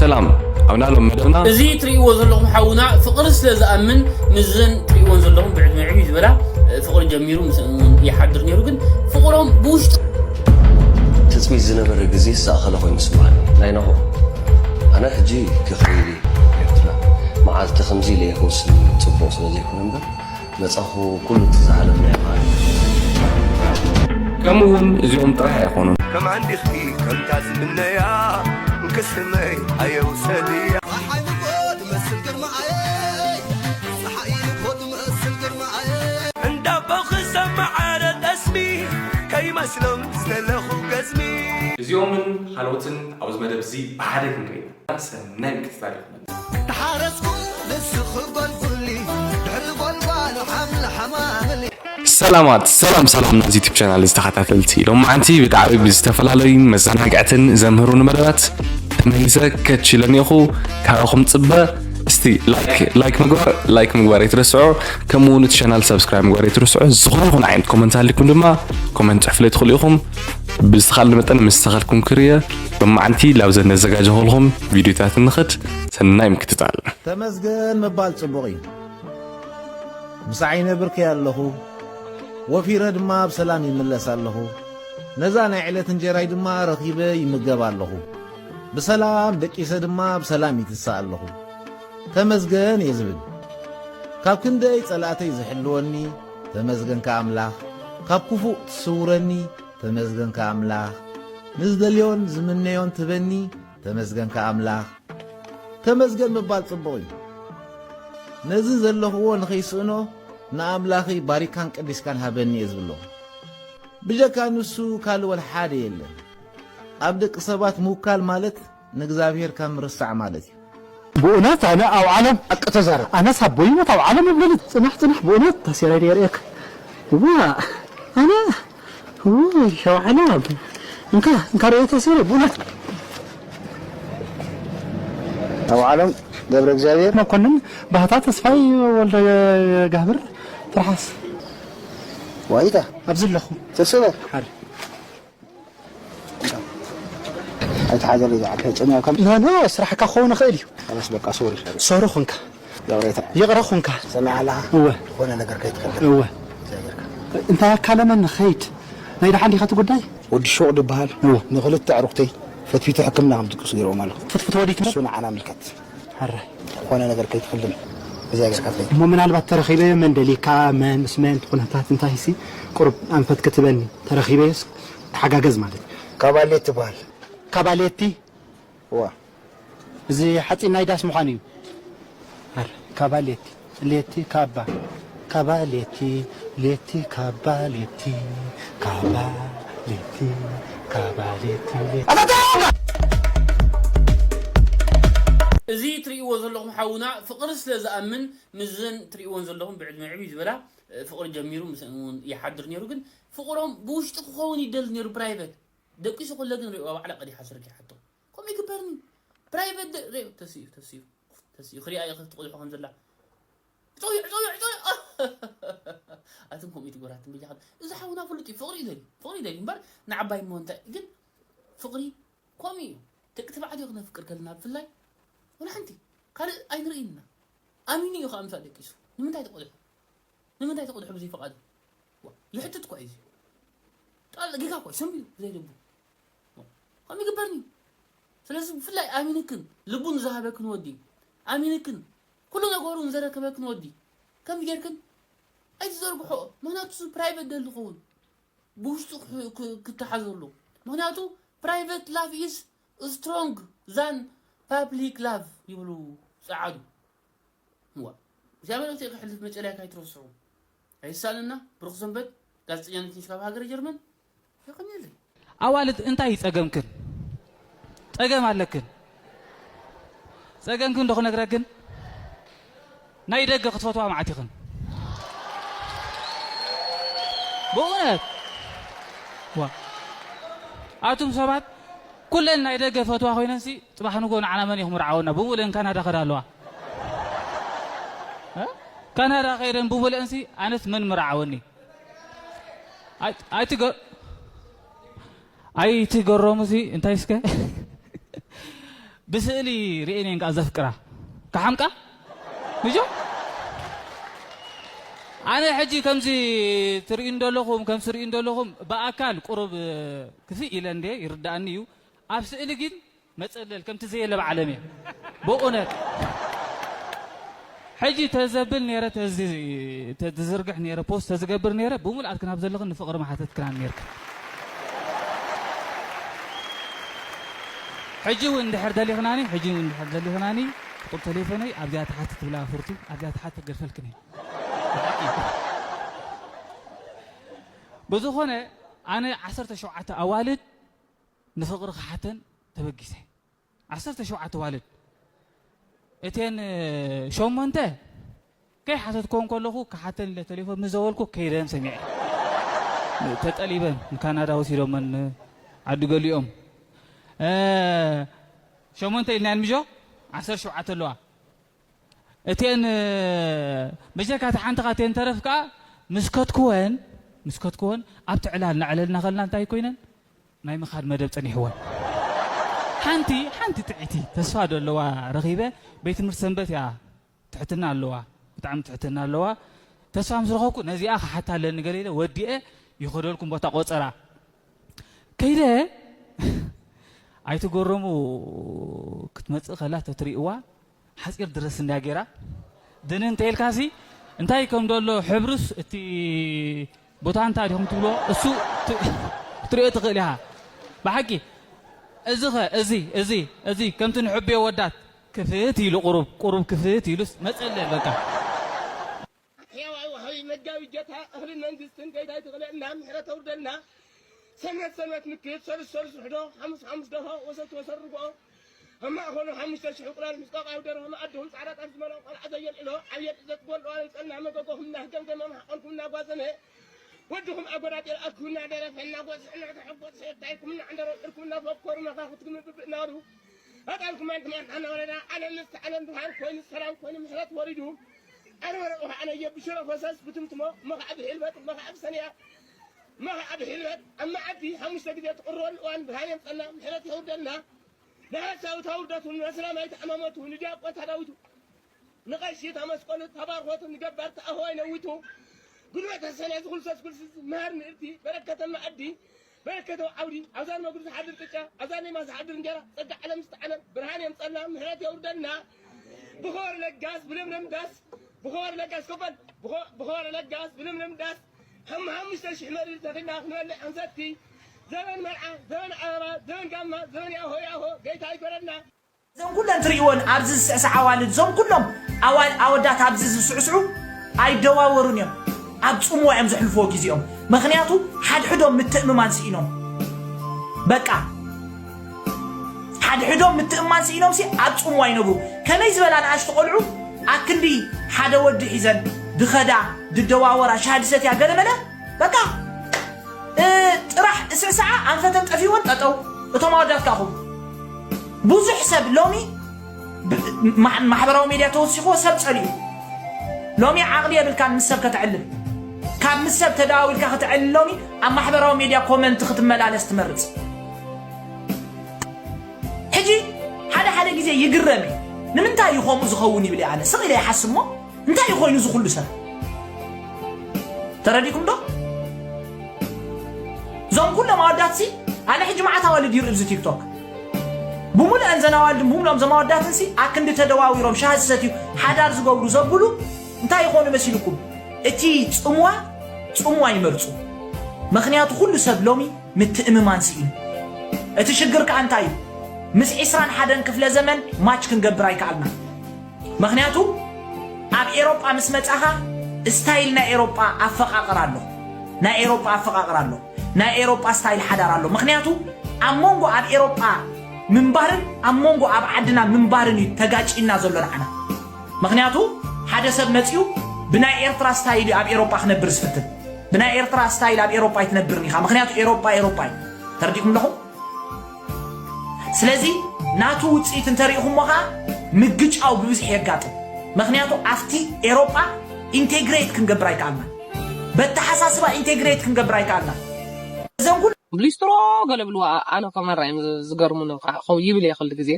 ሰላም ኣብ ናሎም መደብና። እዚ ትርእይዎ ዘለኹም ሓውና ፍቕሪ ስለ ዝኣምን ምስዘን ትርእይዎን ዘለኹም ብዕድመ ዕብይ ዝበላ ፍቕሪ ጀሚሩ ምስአን እውን ይሓድር ነይሩ። ግን ፍቕሮም ብውሽጡ ትጽቢት ዝነበረ ግዜ ዝሰኣኸለ ኮይኑ ይስምዓኒ። ናይ ናሆም ኣነ ሕጂ ክኽእል እዩ ኤርትራ መዓልቲ ከምዚ ኢለ እየ ክወስን ጽቡቕ ስለ ዘይኮነ እምበር መጻኹ ኩሉ እቲ ዝሓለፍናዮ ማለት እዩ። ከምኡ እውን እዚኦም ጥራሕ ኣይኮኑን። ከም ዓንዲኺ ከምታ ዝምነያ እንክስመይ ኣየውሰድያ። ፀሓይ ንጎ ትመስል ግርማኣየይ፣ ፀሓይ ንጎ ትመስል ግርማኣየይ። እንዳቦ ክሰማዓረ ጠስሚ ከይመስሎም ዝተለኹ ገዝሚ። እዚኦምን ካልኦትን ኣብዚ መደብ እዚ ብሓደ ክንርኢ ኢና። ሰናይ ምክትታል ይኹነልና። ተሓረስኩ ንስኺ ጎልጉሊ፣ ድሕሪ ጎልጓሉ ሓምሊ ሓማምሊ። ሰላማት፣ ሰላም ሰላም ናይዚ ዩቱብ ቻናል ዝተኸታተልቲ። ሎማዓንቲ ብጣዕሚ ብዝተፈላለዩ መዘናግዕትን ዘምህሩን መደባት ተመሊሰ ከች ኢለ እኒኦኹ። ካባኹም ፅበ እስቲ ላይክ፣ ላይክ ምግባር፣ ላይክ ምግባር ኣይትረስዑ። ከምኡ እውን እቲ ቻናል ሳብስክራይብ ምግባር ኣይትረስዑ። ዝኾነ ይኹን ዓይነት ኮመንት ኣሊኩም ድማ ኮመንት ፅሕፉለይ ትኽእሉ ኢኹም። ብዝተኻእለ መጠን ምስ ተኸልኩም ክርየ ሎማዓንቲ ላብዘን ነዘጋጀኹልኹም ቪድዮታት ንኽድ። ሰናይ ምክትታል። ተመስገን ምባል ጽቡቕ እዩ። ምሳዕ ይነብር ከይ ኣለኹ፣ ወፊረ ድማ ብሰላም ይምለስ ኣለኹ። ነዛ ናይ ዕለት እንጀራይ ድማ ረኺበ ይምገብ ኣለኹ። ብሰላም ደቂሰ ድማ ብሰላም ይትሳእ ኣለኹ። ተመስገን እየ ዝብል። ካብ ክንደይ ጸላእተይ ዝሕልወኒ፣ ተመስገንካ ኣምላኽ። ካብ ክፉእ ትስውረኒ፣ ተመስገንካ ኣምላኽ። ንዝደልዮን ዝምነዮን ትበኒ፣ ተመስገንካ ኣምላኽ። ተመስገን ምባል ጽቡቕ እዩ። ነዚ ዘለኽዎ ንኸይስእኖ ንኣምላኸይ ባሪካን ቀዲስካን ሃበኒ እየ ዝብሎ። ብጀካ ንሱ ካልእ ወላ ሓደ የለን። ኣብ ደቂ ሰባት ምውካል ማለት ንእግዚኣብሔር ካብ ምርሳዕ ማለት እዩ። ብእውነት ኣነ ኣብ ዓለም ሓቂ ተዛረብ። ኣነስ ኣቦይ ሞት ኣብ ዓለም እብለኒ። ጽናሕ፣ ጽናሕ፣ ብእውነት ታሴራይ ድየ ርእየካ? ዋ፣ ኣነ፣ ውይ፣ ኣብ ዓለም። እንካ፣ እንካ ርእየ ታሴራይ፣ ብእውነት። ኣብ ዓለም ገብረ እግዚኣብሔር መኮንን፣ ባህታ ተስፋይ፣ ወልደ ጋብር፣ ትርሓስ። ዋይታ። ኣብዚ ኣለኹ። ተስበ። ሓደ። ኣይትሓዘለይ፣ ዝዓርከይ፣ ጨሚያ ከም ኖ፣ ኖ፣ ስራሕካ ክኸውን ይኽእል እዩ። خلاص፣ በቃ፣ ሶሪ። ሶሪ ኹንካ። ይቕሬታ። ይቕረ ኹንካ። ሰሚዓ ኣለኻ? እወ። ዝኾነ ነገር ከይትፈልጥ። እወ። እንታይ ጌርካ? እንታይ ኣካለመኒ፣ ኸይድ። ናይ ደሓን ዲኻ እቲ ጉዳይ? ወዲ ሹቕ ዝበሃል እወ። ንኽልተ ኣዕሩኽተይ ፈትፊቱ ሕክምና ከም ዝድቅሱ ገይርዎም ኣለኹ። ፍትፍት ወዲት እሱ ንዓና ምልከት። ሕራይ። ዝኾነ ነገር ከይትፈልጥ። እዚኣ ጌርካ ትኸይድ። እሞ ምናልባት ተረኺበዮ መን ደሊካ፣ መን፣ ምስ መን፣ እቲ ኩነታት እንታይ ሲ፣ ቁሩብ ኣንፈት ክትበኒ። ተረኺበዮስ ተሓጋገዝ ማለት እዩ። ካባሌት ትበሃል። ካባሌቲ? እዋ። እዚ ሓፂን ናይ ዳስ ምዃን እዩ። ኣረ፣ ካባ ሌቲ፣ ሌቲ ካባ፣ ካባ ሌቲ፣ ሌቲ ካባ ሌቲ፣ ካባ ሌቲ፣ ካባ ሌቲ፣ ሌቲ። እዚ ትርእይዎ ዘለኹም ሓውና ፍቕሪ ስለ ዝኣምን ምስዘን ትርእይዎን ዘለኹም ብዕድመ ዕብይ ዝበላ ፍቕሪ ጀሚሩ ምስአን እውን ይሓድር ነይሩ። ግን ፍቕሮም ብውሽጢ ክኸውን ይደሊ ነይሩ፣ ፕራይቨት። ደቂሱ ከሎ ግን ሪእዋ ባዕላ ቀዲሓ ስርቂ ሓቶ። ከምኡ ይግበርኒ። ፕራይቨት ደ-፣ ሪኦ፣ ተስኡ፣ ተስኡ፣ ተስኡ። ክሪኣ እየ፣ ክትቆልሖ ከም ዘላ። ጸውዕ፣ ጸውዕ፣ ጸውዕ። ኣትን ከምኡ ትግበራትን በጃኻ። እዚ ሓውና ፍሉጥ እዩ። ፍቕሪ ይደሊ፣ ፍቕሪ ይደሊ እምበር ንዓባይ እሞ እንታይ። ግን ፍቕሪ ከምኡ እዩ። ደቂ ተባዕትዮ ክነፍቅር ከለና ብፍላይ፣ ወላ ሓንቲ ካልእ ኣይንርእይን ኢና። ኣሚኑ እዩ ከኣ ምሳእ ደቂሱ። ንምንታይ ትቆልሖ? ንምንታይ ትቕድሑ ብዘይ ፍቓዱ? ዋ፣ ይሕትት እኳ እዩ እዚ። ጣል ጌጋ እኳ እዩ፣ ሰንቢዱ ብዘይ ልቡ። ዋ፣ ከምኡ ይግበርኒ። ስለዚ ብፍላይ ኣሚንክን፣ ልቡ ንዝሃበክን ወዲ፣ ኣሚንክን፣ ኩሉ ነገሩ ንዘረከበክን ወዲ፣ ከምዚ ጌርክን ኣይትዘርግሖ። ምኽንያቱ እሱ ፕራይቨት ደሊ ክኸውን፣ ብውሽጡ ክሕ-፣ ክ-፣ ክተሓዘሉ። ምኽንያቱ private love is strong than public love ይብሉ ጸዓዱ። እዋ፣ እዚኣ መልእኽቲ ከሕልፍ መጨረያ ካይትረስዑ። ኣይሳንና፣ ብሩኽ ሰንበት፣ ጋዜጠኛ ነትንሽ ካብ ሃገረ ጀርመን። የቐንየለይ። ኣዋልድ እንታይ እዩ ጸገምክን? ጸገም ኣለክን። ጸገምክን ዶ ክነግረክን? ናይ ደገ ክትፈትዋ መዓት ኢኽን። ብእውነት። ዋ። ኣቱም ሰባት፣ ኩለን ናይ ደገ ፈትዋ ኮይነንሲ፣ ጽባሕ ንግሆ ንዓና መን እዩ ክምርዓወና? ብሙሉእን ካናዳ ከዳ ኣለዋ። እ? ካናዳ ከይደን ብሙሉእንሲ፣ ኣነስ መን ምርዓወኒ? ኣይ-፣ ኣይትገ-፣ ኣይትገረሙሲ፣ እንታይ እስከ? ብስእሊ ርእየን እየን ከኣ ዘፍቅራ። ክሓምቃ? ምጆ? ኣነ ሕጂ ከምዚ ትርእዩ እንደለኹም፣ ከምዚ ትርእዩ እንደለኹም፣ ብኣካል ቁሩብ ክፍእ ኢለ እንደ ይርድኣኒ እዩ። ኣብ ስእሊ ግን መጸለል ከምቲ ዘየለ ብዓለም እየ። ብእውነት። ሕጂ ተዘብል ነይረ፣ ተዚ-፣ ተዝርግሕ ነይረ፣ ፖስት ተዝገብር ነይረ፣ ብምልኣት ክናብ ዘለኽን ንፍቕሪ ምሓተትክናን ነይርክን። ሕጂ እውን እንድሕር ደሊኽናኒ፣ ሕጂ እውን እንድሕር ደሊኽናኒ፣ ቁጥር ቴሌፎነይ ኣብዚኣ ተሓት ትብላ ፍርቱ፣ ኣብዚኣ ተሓት ተገርፈልክን እየ። ብዝኾነ፣ ኣነ ዓሰርተ ሸውዓተ ኣዋልድ ንፍቕሪ ክሓተን ተበጊሰ። ዓሰርተ ሸውዓተ ኣዋልድ። እተን ሸሞንተ ከይሓተትክወን ከለኹ ክሓተን ኢለ ቴሌፎን ምስ ደወልኩ ከይደን ሰሚዐ። ተጠሊበን ንካናዳ ወሲዶመን ዓዲ ገሊኦም። እ፣ ሸሞንተ ኢልናየን ምጆ ዓሰርተ ሸውዓተ ኣለዋ። እተን፣ እ፣ ብጀካ እታ ሓንቲ ካቴን ተረፍ ከኣ ምስ ከትክወን፣ ምስ ከትክወን ኣብቲ ዕላል እናዕለልና ከልና እንታይ ኮይነን? ናይ ምኻድ መደብ ጸኒሕወን። ሓንቲ፣ ሓንቲ ጥዕይቲ ተስፋ ዶ ኣለዋ ረኺበ፣ ቤት ትምህርቲ ሰንበት እያ፣ ትሕትና ኣለዋ፣ ብጣዕሚ ትሕትና ኣለዋ። ተስፋ ምስ ረኸብኩ ነዚኣ ክሓታ ኣለኒ ገለ ኢለ ወዲኤ ይኸደልኩም ቦታ ቆጸራ። ከይደ ኣይትገረሙ፣ ክትመጽእ ከላ ተትርእይዋ፣ ሓጺር ድረስ እንዳ ጌራ፣ ድንን እንተ ኢልካሲ፣ እንታይ ከም ዘሎ ሕብሩስ እቲ ቦታንታ ዲኹም ትብሎ፣ እሱ ት-፣ ክትሪኦ ትኽእል ኢኻ። ብሓቂ፣ እዚኸ፣ እዚ፣ እዚ፣ እዚ፣ ከምቲ ንሕብዮ ወዳት ክፍት ኢሉ፣ ቁሩብ፣ ቁሩብ ክፍት ኢሉስ መጸለል በቃ። ሕያዋይ ወሃቢ መጋቢ ጌታ እኽልን መንግስትን ጌታ ይትኽለልና፣ ምሕረት ኣውርደልና። ሰንበት ሰንበት ምክት፣ ሰሉስ ሰሉስ ውሕዶ፣ ሓሙስ ሓሙስ ደሆ፣ ወሰት ወሰት ርግኦ፣ ኣብ ማእኸሉ ሓሙሽተ ሽሕ እንቁላል ምስ ቆቃዊ ደርሆ፣ መኣድኹም ጻዕዳ ጣፍ ዝመልኦ ቆልዓ ዘየልዕሎ፣ ኣብ የጥዘት ጎልዋ ዘምጸልና መገጎኹም እናህገምገመ፣ ማሕቆልኩም እናጓዘመ፣ ወድኹም ኣጎዳጢ ኣልኣትኩም እናደረፈ እናጎስሐ እናተሐጎስሐ፣ የታይኩም እናዕንደረ፣ ጥርኩም እናፈኮሩ፣ መኻኽትኩም ብብእ እናበሉ፣ ኣጣልኩም ኣንትማን ሓና ወረዳ፣ ዓለም ምስቲ ዓለም ብርሃን ኮይኑ፣ ሰላም ኮይኑ፣ ምሕረት ወሪዱ፣ ኣርበረቑ ኣነ የብሽሮ ፈሰስ ብትምትሞ፣ መኻዕቢ ሒልበት፣ መኻዕቢ ሰንያ፣ መኻዕቢ ሒልበት፣ ኣብ መዓልቲ ሓሙሽተ ግዜ ትቕርበሉ እዋን ብርሃን የምጸልና፣ ምሕረት የውርደልና። ንሓሳዊ ታውርደቱ፣ ንመስላማይ ተኣማመቱ፣ ንዲያቆን ታዳዊቱ፣ ንቐሺ ታመስቆሉ፣ ተባርኾቱ፣ ንገባር ተኣህዋይ ነዊቱ፣ ጉልበተ ሰንያ ዝኹልሰስ ጉልስስ፣ መሃር ንእርቲ፣ በረከተ መኣዲ፣ በረከተ ዓውዲ፣ ኣብዛ ንመግቢ ዝሓድር ቅጫ፣ ኣብዛ ሌማ ዝሓድር እንጀራ፣ ጸጋ ዓለም ዝተዓለም፣ ብርሃን የምጸልና፣ ምሕረት የውርደልና። ብኸወር ለጋስ፣ ብለምለም ዳስ፣ ብኸወር ለጋስ፣ ኮፈል፣ ብኸ-፣ ብኸወር ለጋስ፣ ብለምለም ዳስ፣ ሓም-፣ ሓሙሽተ ሽሕ መሪር ተኺልና ክንበልዕ ክንሰቲ፣ ዘበን መርዓ፣ ዘበን ኣበባ፣ ዘበን ጋማ፣ ዘበን ያሆ ያሆ፣ ጌታ ይግበረልና። እዘን ኩለን ትርእይወን ኣብዚ ዝስዕስዓ ኣዋልድ፣ እዞም ኩሎም ኣዋል-፣ ኣወዳት ኣብዚ ዝስዕስዑ ኣይደዋወሩን እዮም። ኣብ ጽምዋ እዮም ዘሕልፍዎ ግዜኦም። ምኽንያቱ ሓድሕዶም ምትእምማን ስኢኖም። በቃ። ሓድሕዶም ምትእምማን ስኢኖምሲ ኣብ ጽምዋ ይነብሩ። ከመይ ዝበላ ንኣሽቱ ቆልዑ ኣክንዲ ሓደ ወዲ ሒዘን ድኸዳ፣ ድደዋወራ፣ ሻሂ ድሰትያ ገለመለ፣ በቃ፣ እ፣ ጥራሕ እስዕስዓ ኣንፈተን ጠፊወን ጠጠው። እቶም ኣወዳት ከኣ ኹም። ብዙሕ ሰብ ሎሚ ብ-፣ ማ-፣ ማሕበራዊ ሜድያ ተወሲኽዎ ሰብ ጸሊኡ። ሎሚ ዓቕሊ የብልካን ምስ ሰብ ከተዕልል። ካብ ምስ ሰብ ተደዋዊልካ ከተዕልል ሎሚ ኣብ ማሕበራዊ ሜድያ ኮመንት ክትመላለስ ትመርጽ። ሕጂ ሓደ ሓደ ግዜ ይግረም እየ። ንምንታይ እዩ ከምኡ ዝኸውን ይብል እየ ኣነ። ስቕ ኢለ ይሓስብ እሞ፣ እንታይ እዩ ኮይኑ እዚ ኩሉ ሰብ? ተረዲእኩም ዶ? እዞም ኩሎም ኣወዳትሲ፣ ኣነ ሕጂ መዓት ኣዋልድ ይርኢ ኣብዚ ቲክቶክ። ብምሉአን ዘን ኣዋልድን ብምሉኦም እዞም ኣወዳትንሲ፣ ኣክንዲ ተደዋዊሮም ሻሂ ዝሰትዩ፣ ሓዳር ዝገብሩ ዘብሉ፣ እንታይ ይኾኑ መሲልኩም? እቲ ጽምዋ፣ ጽምዋ ይመርጹ። ምኽንያቱ ኩሉ ሰብ ሎሚ ምትእምማን ስኢኑ። እቲ ሽግር ከኣ እንታይ እዩ? ምስ ዕስራን ሓደን ክፍለ ዘመን ማች ክንገብር ኣይከኣልናን። ምኽንያቱ ኣብ ኤሮጳ ምስ መጻኻ ስታይል ናይ ኤሮጳ ኣፈቓቕራ ኣሎ። ናይ ኤሮጳ ኣፈቓቕራ ኣሎ። ናይ ኤሮጳ ስታይል ሓዳር ኣሎ። ምኽንያቱ ኣብ መንጎ ኣብ ኤሮጳ ምንባርን ኣብ መንጎ ኣብ ዓድና ምንባርን እዩ ተጋጭና ዘሎ ንዓና። ምኽንያቱ ሓደ ሰብ መጺኡ ብናይ ኤርትራ ስታይል እዩ ኣብ ኤሮጳ ክነብር ዝፍትን። ብናይ ኤርትራ ስታይል ኣብ ኤሮጳ ኣይትነብርን ኢኻ። ምኽንያቱ ኤሮጳ ኤሮጳ እዩ። ተረዲእኩም ኣለኹም? ስለዚ ናቱ ውጽኢት እንተሪእኹሞ ኸኣ ምግጫው ብብዝሒ የጋጥም። ምኽንያቱ ኣብቲ ኤሮጳ ኢንቴግሬት ክንገብር ኣይከኣልናን። በተሓሳስባ ኢንቴግሬት ክንገብር ኣይከኣልናን። እዞም ኩሉ ሊስትሮ ገለ ብልዋ ኣነ ከመራ እዮም ዝገርሙኒ። ይብል እየ ኩሉ ግዜ።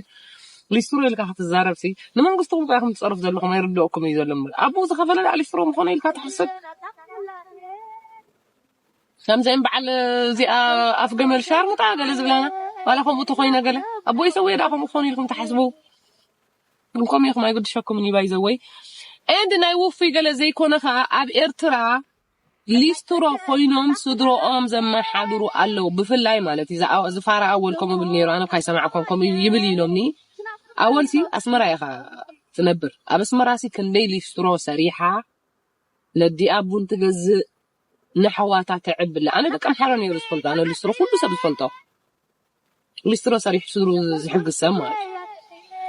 ሊስትሮ ኢልካ ክትዛረብ ሲ ንመንግስትኩም ጥራይ ትፀርፉ ዘለኹም ኣይርድኦኩም እዩ ዘሎ። እምበር ኣቦ ዝኸፈለ ደኣ ሊስትሮ ምኾነ ኢልካ ትሓስብ? ከምዚኦም በዓል እዚኣ ኣፍ ገመል ሻርሙጣ ገለ ዝብላና ዋላ ከምኡ ተኾይነ ገለ ኣቦይ ሰውየ ደኣ ከምኡ ክኾኑ ኢልኩም ትሓስቡ? ግን ከምኡ ኢኹም ኣይግድሸኩምን እዩ ባይዘወይ። ኤንድ ናይ ውፉይ ገለ ዘይኮነ ከዓ ኣብ ኤርትራ ሊስትሮ ኮይኖም ስድሮኦም ዘመሓድሩ ኣለዉ። ብፍላይ ማለት እዩ ዝኣ- ዝፋራ ኣወል ከምኡ ይብል ነይሩ። ኣነ እኳ ኣይሰማዕኮን ከምኡ ይብል ኢሎምኒ። ኣወል ሲ ኣስመራ ኢኻ ትነብር። ኣብ ኣስመራ ሲ ክንደይ ሊስትሮ ሰሪሓ ነዲኣ ቡን ትገዝእ ንሓዋታ ተዕብለ። ኣነ ደቂ ኣምሓራ ነይሩ ዝፈልጦ ኣነ ሊስትሮ ኩሉ ሰብ ዝፈልጦ ሊስትሮ ሰሪሑ ስድሩ ዝሕግዝ ሰብ ማለት እዩ።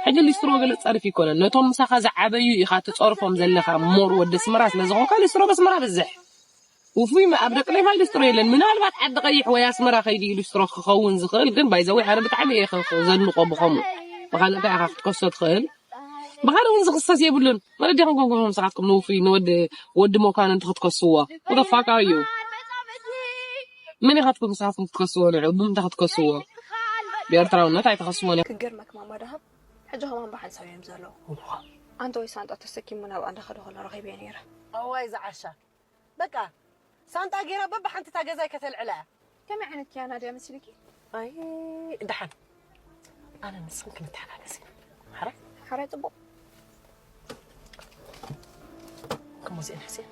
ሕጂ ሊስትሮ ገለ ጸርፊ ይኮነን። ነቶም ምሳኻ ዝዓበዩ ኢኻ ትጸርፎም ዘለኻ ሞር ወዲ ኣስመራ ስለ ዝኾንካ ሊስትሮ በስመራ በዝሕ። ውፉይ ኣብ ደቂ ሌፋ ሊስትሮ የለን። ምናልባት ዓዲ ቀይሕ ወይ ኣስመራ ከይዲ ሊስትሮ ክኸውን ዝኽእል ግን ባይዘወይ ኣነ ብጣዕሚ እየ ዘድንቆ ብኸምኡ። ብኻልእ እንታይ ኢኻ ክትከሶ ትኽእል? ብኻልእ እውን ዝኽሰስ የብሉን። መለዲኹም ኮንኩም ንስኻትኩም ንውፉይ ንወዲ ወዲ መኳንንቲ ክትከስዎ። Who the fuck are you? መን ኢኻትኩም ንስኻትኩም ክትከስዎ ንዑ? ብምንታይ ክትከስዎ? ብኤርትራውነት ኣይትኸስዎን ኢኹም። ክገርመክ ማማ ደሃብ ሕጂ ከማን ብሓንሳብ እዮም ዘለዉ። ኣንተ ወይ ሳንጣ ተሰኪሙ ናብ ኣንዳ ከደ ከሎ ረኺበ ነይረ። ኣዋይ ዝዓሻ በቃ ሳንጣ ገይራ በብሓንቲ እታ ገዛይ ከተልዕላ እያ። ከመይ ዓይነት ኪያና ድያ መሲልኪ? ኣይ ደሓን ኣነ ንስኽን ክንተሓጋገዝ ኢና። ሓራይ ሓራይ ጽቡቕ። ከሞዚአን ሕሴን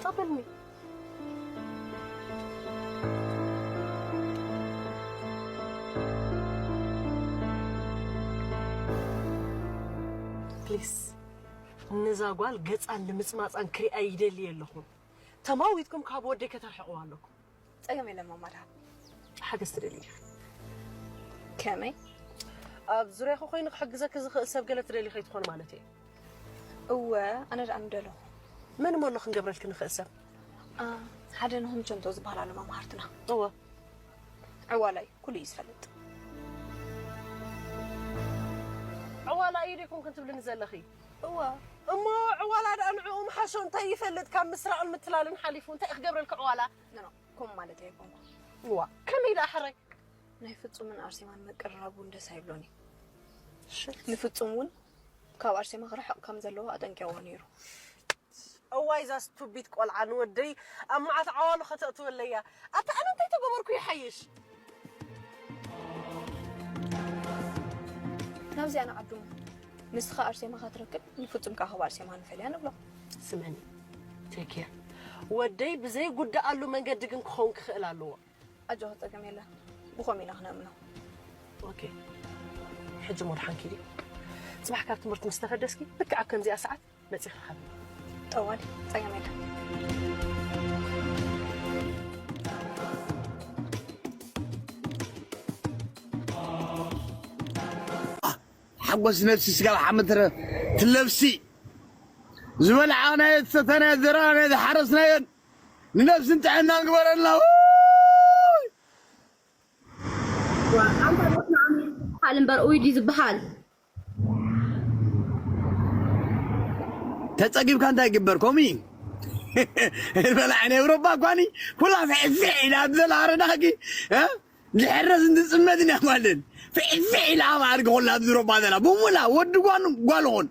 ተቐበልኒ። ፕሊስ ነዛ ጓል ገጻን ንምጽማጻን ክሪኣ ይደሊ ኣለኹ። ተማዊትኩም ካብ ወደይ ከተርሕቕዋ ኣለኩም። ጸገም የለን ማማ ደሃብ። ሓገዝ ትደሊ ዲኺ? ከመይ? ኣብ ዙርያኺ ኮይኑ ክሕግዘኪ ዝኽእል ሰብ ገለ ትደሊ ከይትኾን ማለት እየ። እወ ኣነ ደኣ ምደለኹ። መን እሞ ኣሎ ክንገብረልኪ ንኽእል ሰብ? ኣ፣ ሓደ ንኹም ቸንቶ ዝበሃል ኣሎ መማህርትና። እወ። ዕዋላ እዩ ኩሉ እዩ ዝፈልጥ። ዕዋላ እዩ ዲኹም ክንትብልኒ ዘለኺ? እወ። እሞ ዕዋላ ደኣ ንዕኡ ምሓሾ እንታይ ይፈልጥ ካብ ምስራቕን ምትላልን ሓሊፉ እንታይ እዩ ክገብረልኪ ዕዋላ? ኖ ኖ ከምኡ ማለት ኣይኮንኩ። እዋ ከመይ ደኣ ሕራይ? ናይ ፍጹምን ኣርሴማን ምቅርራብ እውን ደስ ኣይብሎን እዩ። ሽት። ንፍጹም እውን ካብ ኣርሴማ ክርሕቕ ከም ዘለዎ ኣጠንቂቕዎ ነይሩ። እዋይ እዛ ስቱቢት ቆልዓ ንወደይ ኣብ መዓት ዓዋሉ ከተእትወለያ። ኣታ ኣነ እንታይ ተገበርኩ ይሓይሽ? ናብዚኣ ንዓዱ ንስኻ ኣርሴማ ክትረክብ ንፍጹም ከኣ ካብ ኣርሴማ ንፈልያ ንብሎ። ስምዕኒ ቴክ ኬር ወደይ ብዘይ ጉዳኣሉ መንገዲ ግን ክኸውን ክኽእል ኣለዎ። ኣጆኻ ጸገም የለን ብኸም ኢና ክነእምኖ። ኦኬ ሕጂ ሞድሓን ኪዲ ጽባሕ ካብ ትምህርቲ ምስ ተፈደስኪ ልክዕ ኣብ ከምዚኣ ሰዓት መጺኺ ሓብኒ። ጠዋሊ ጸገም የለን። ሓጎስ ነብሲ ስጋ ሓመትረ ትለብሲ ዝበልዓናዮ ዝሰተናዮ ዘራናዮ ዝሓረስናዮን ንነብስን ጥዕናን ግበረልና። ዝበሃል እምበር ኡይ ድዩ ዝበሃል? ተፀጊብካ እንታይ ይግበር ከምኡ እዩ በላዕ ናይ ኤውሮጳ እኳኒ ኩላ ፍዕፍዕ ኢላ ኣብ ዘላ ረዳኺ ዝሕረስ እንትፅመት ኢና ማለት ፍዕፍዕ ኢላ ኣብ ኣድጊ ኩላ ኣብዚ ኤውሮጳ ዘላ ብሙላ ወዲ ጓኑ ጓልኹን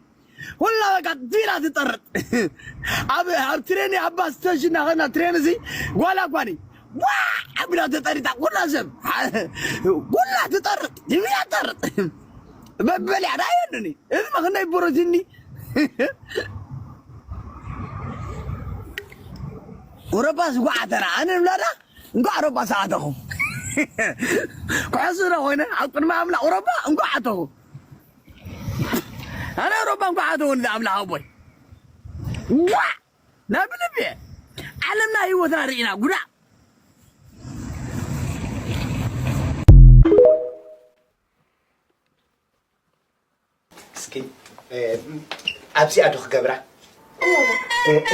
ኩላ በቃ ፊራ ትጠርጥ ኣብ ኣብ ትሬን ኣብ ባስ ስቴሽን እናኸድና ትሬን እዚ ጓላ እኳኒ ዋ ኣቢላ ተጠሪጣ ኩላ ሰብ ኩላ ትጠርጥ ፊራ ትጠርጥ በበሊያ ዳየንኒ እዚ መኽነይ ቦረትኒ ቁረባ ዝጓዓተና ኣነ ምላዳ እንኳዕ ረባ ሰዓተኹ ክሕሱ ዶ ኮይነ ኣብ ቅድሚ ኣምላኽ ረባ እንኳዕ ኣተኹ ኣነ ረባ እንኳዕ ኣተኹ ንዛ ኣምላኽ ኣቦይ ጓዕ ናብ ልቢ ዓለምና ህይወትና ርኢና ጉዳእ እስኪ ኣብዚኣ ዶ ክገብራ?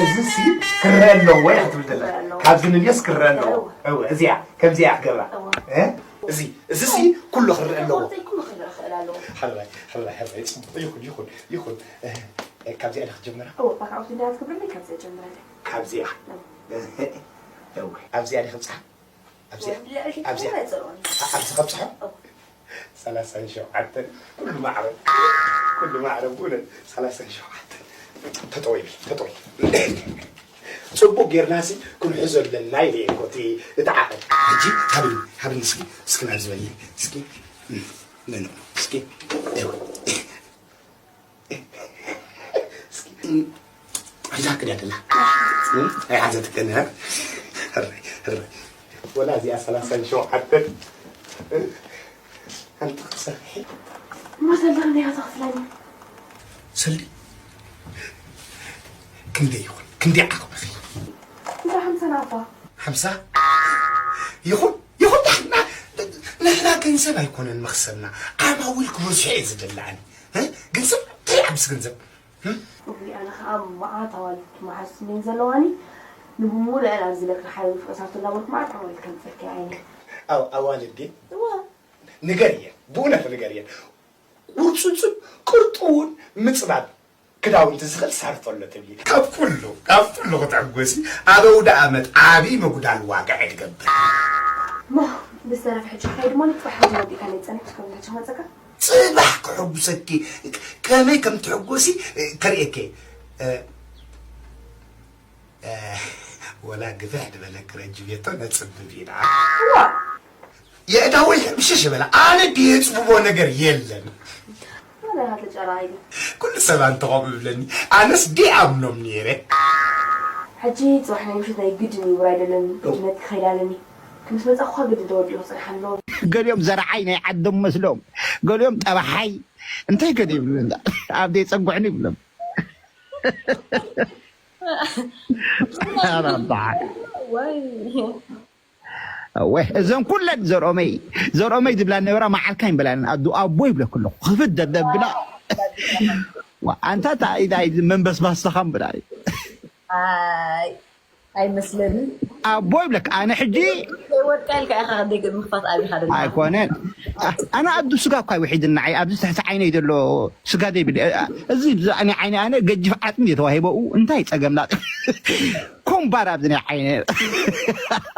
እዚ ሲ ክረአ ኣለዎ እያ ክትብል ዘላ። ካብዚ ንልዮስ ክረአ ኣለዎ። እወ እዚኣ ከምዚኣ ክገብራ። እዚ እዚ ሲ ኩሉ ክረአ ኣለዎ። ሕራይ ሕራይ ሕራይ ጽቡቕ ይኹን ይኹን ይኹን። ካብዚኣ ዶ ክጀምራ? ካብዚኣ እወ ኣብዚኣ ዶ ክብጽሓ? ኣብዚኣ ኣብዚኣ ኣብዚ ከብጽሖ ሰላሳን ሸውዓተን ኩሉ ማዕረ ኩሉ ማዕረ ብእውነት ሰላሳን ሸውዓተን ተጠወይ ተጠወይ ጽቡቅ ጌርናሲ ክንሕዞ ኣለና ኢለ እኮ እቲ እቲ ዓቐን ሕጂ ሃብኒ ሃብኒ እስኪ እስኪ ናብ ዝበኒ እስኪ ነኖ እስኪ ሒዛክን እያ ደላ ኣይሓዘትክን ወላ እዚኣ ሰላሳን ሸውዓተን ሓንቲ ክትሰርሒ እሞ ሰልዲ ክንደይ ኢኻ ትኸፍለኒ? ሰልዲ ክንደይ ይኹን ክንደይ ዓቕምኺ እንዳ ሓምሳ ናባ ሓምሳ ይኹን ይኹን ንሕና ንሕና ገንዘብ ኣይኮነን መኽሰብና ዓማዊል ክበዝሑ እየ ዝደሊ ኣነ እ? ገንዘብ እንታይ ዓብስ ገንዘብ እ? እውይ ኣነ ከዓ መዓት ኣዋልድ መሓዙት እኔን ዘለዋኒ ንብሙሉአን ኣብዚ ለክሪ ሓይሉ ፍቕሳቱ እናበልኩ መዓት ኣዋልድ ከምፀልኪ ዓይነ ኣው ኣዋልድ ድየ እዋ ንገርየን ብእውነት ንገርየን ቁርፅፅን ቅርጥውን ምፅባብ ክዳውንቲ ዝኽእል ሳርቶ ኣሎ ትብሊ ካብ ኩሉ ካብ ኩሉ ክትዕጎሲ ኣብ ኣውደ ኣመት ዓብዪ ምጉዳል ዋጋ ዕድገብር ሞ ብዝተረፈ ሕጂ ክኸይድ ሞ ንፅባሕ ሕጂ ወዲእካ ናይ ፀኒሕካ ከም ዝሕጂ ክመፀካ ፅባሕ ክሕጉሰኪ ከመይ ከም ትሕጎሲ ከርእየኪ ወላ ግፍሕ ዝበለ ክረጅ ቤቶ ነፅብብ ኢና የእዳወይ ሕምሽሽ በላ ኣነ ድየ ፅብቦ ነገር የለን ኩሉ ሰብ ኣንተ ከምኡ ይብለኒ ኣነስ ድኣምኖም ነይረ ሕጂ ፅባሕ ናይ ምሽት ናይ ግድን ይብር ኣይደለን ግድነት ክኸይድ ኣለኒ ምስ መፃኹ ግድን ተወዲኡ ክፅንሓ ኣለዎ ገሊኦም ዘርዓይ ናይ ዓዶም መስሎም ገሊኦም ጠባሓይ እንታይ ገደ ይብሉ ኣብ ዘይፀጉዕኒ ይብሎም እወ እዘን ኩለን ዘርኦመይ ዘርኦመይ ዝብላ ነበራ መዓልካ ይንበላለን ኣዱ ኣቦ ይብለክ ኣለኹ ክፍት ደደብላ ኣንታ መንበስባስ ተኻም ብላ ኣይመስለንን ኣቦ ይብለክ ኣነ ሕጂ ወድቃ ኢልካ ኢኻ ክንደይ ምኽፋት ኣቢኻ ደለኻ ኣይኮነን ኣነ ኣዱ ስጋ እኳ ይውሒድና ዓይ ኣብዚ ትሕቲ ዓይነይ ዘሎ ስጋ ዘይብል እዚ ብዛዕኒ ዓይነ ኣነ ገጅፍ ዓጥሚ እየ ተዋሂበኡ እንታይ ፀገም ላ ኮምባር ኣብዚ ናይ ዓይነ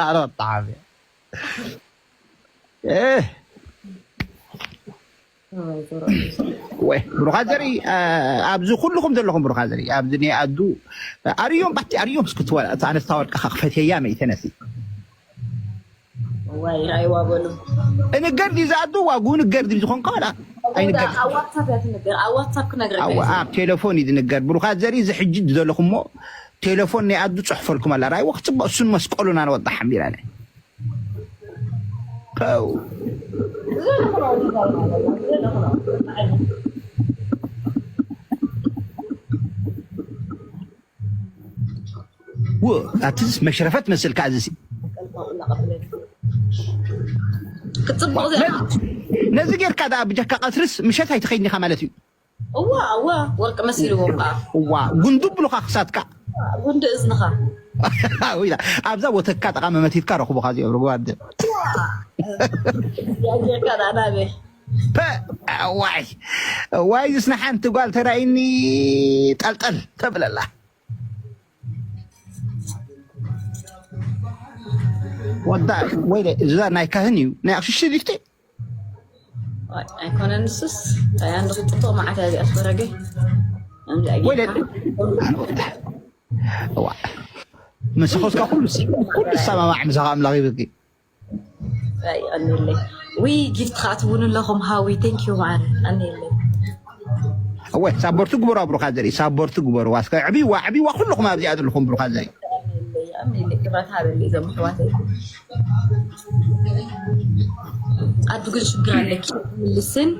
ኣረ ብጣዕሚ ወይ ብሩኻት ዘርኢ ኣብዚ ኩልኹም ዘለኹም ብሩኻት ዘርኢ ኣብዚ ናይ ኣዱ ኣርዮም ባቲ ኣርዮም እስክትወላ ኣነስታ ወርቅኻ ክፈትየያ መይተነሲ ዋይ ራይዋ በሉ እንገር ዲዛ ኣዱ ዋጉ ንገር ዲ ዝኾንካ ወላ ኣይንገር ኣብ ዋትሳፕ እያ ትንገር ኣብ ዋትሳፕ ክነግረካ ኣብ ቴሌፎን እዩ ዝንገር ብሩኻት ዘርኢ እዚ ሕጂ ዘለኹሞ ቴሌፎን ናይ ኣዱ ጽሕፈልኩም ኣላ ራይዋ ክጽበ እሱን መስቀሉን ኣነ ወጣ ሓሚራ ነ ው ኣትስ መሽረፈት መስል ካዝሲ ክትፅቡቅ ነዚ ጌርካ ዳ ብጀካ ቀትርስ ምሸት ኣይትኸይድኒኻ ማለት እዩ እዋ እዋ ወርቂ መሲልዎም ከዓ እዋ ጉንዱ ብሉኻ ክሳትካ ጉንዲ እዝንኻ ኣብዛ ወተካ ጠቃ መመቲትካ ረኽቡኻ እዚኦም ርጉባደ ያጌርካ ዳናበ ዋይ ዋይ ዝስና ሓንቲ ጓል ተራይኒ ጠልጠል ተብለላ ወዳ ወይ እዛ ናይ ካህን እዩ ናይ ኣክሽሽ ሊፍቲ ኣይኮነን ንሱስ ኣያ እንድኽጥጥቕ መዓት እያ እዚኣ ዝፈረገ ወይለ ምስኸስካ ኩሉ ኩሉ ዝሰማማዕ ምሳኻ ኣምላኽ ይብኪ ኣይ ኣንለይ ዊ ጊፍት ከዓ ትውኑ ኣለኹም ሃዊ ቴንክ ዩ ማዓረ ኣንለይ እወ ሳቦርቲ ግበሩ ብሩኻ ዘርኢ ሳቦርቲ ግበሩ ዋስከ ዕብይዋ ዕብይዋ ኩልኹም ኣብዚኣ ዘለኹም ብሩኻ ዘርኢ ኣንለይ ኣንለይ ክብረት ሃበለይ እዞም ኣሕዋተይ ኣዱ ግን ሽግር ኣለኪ ምልስን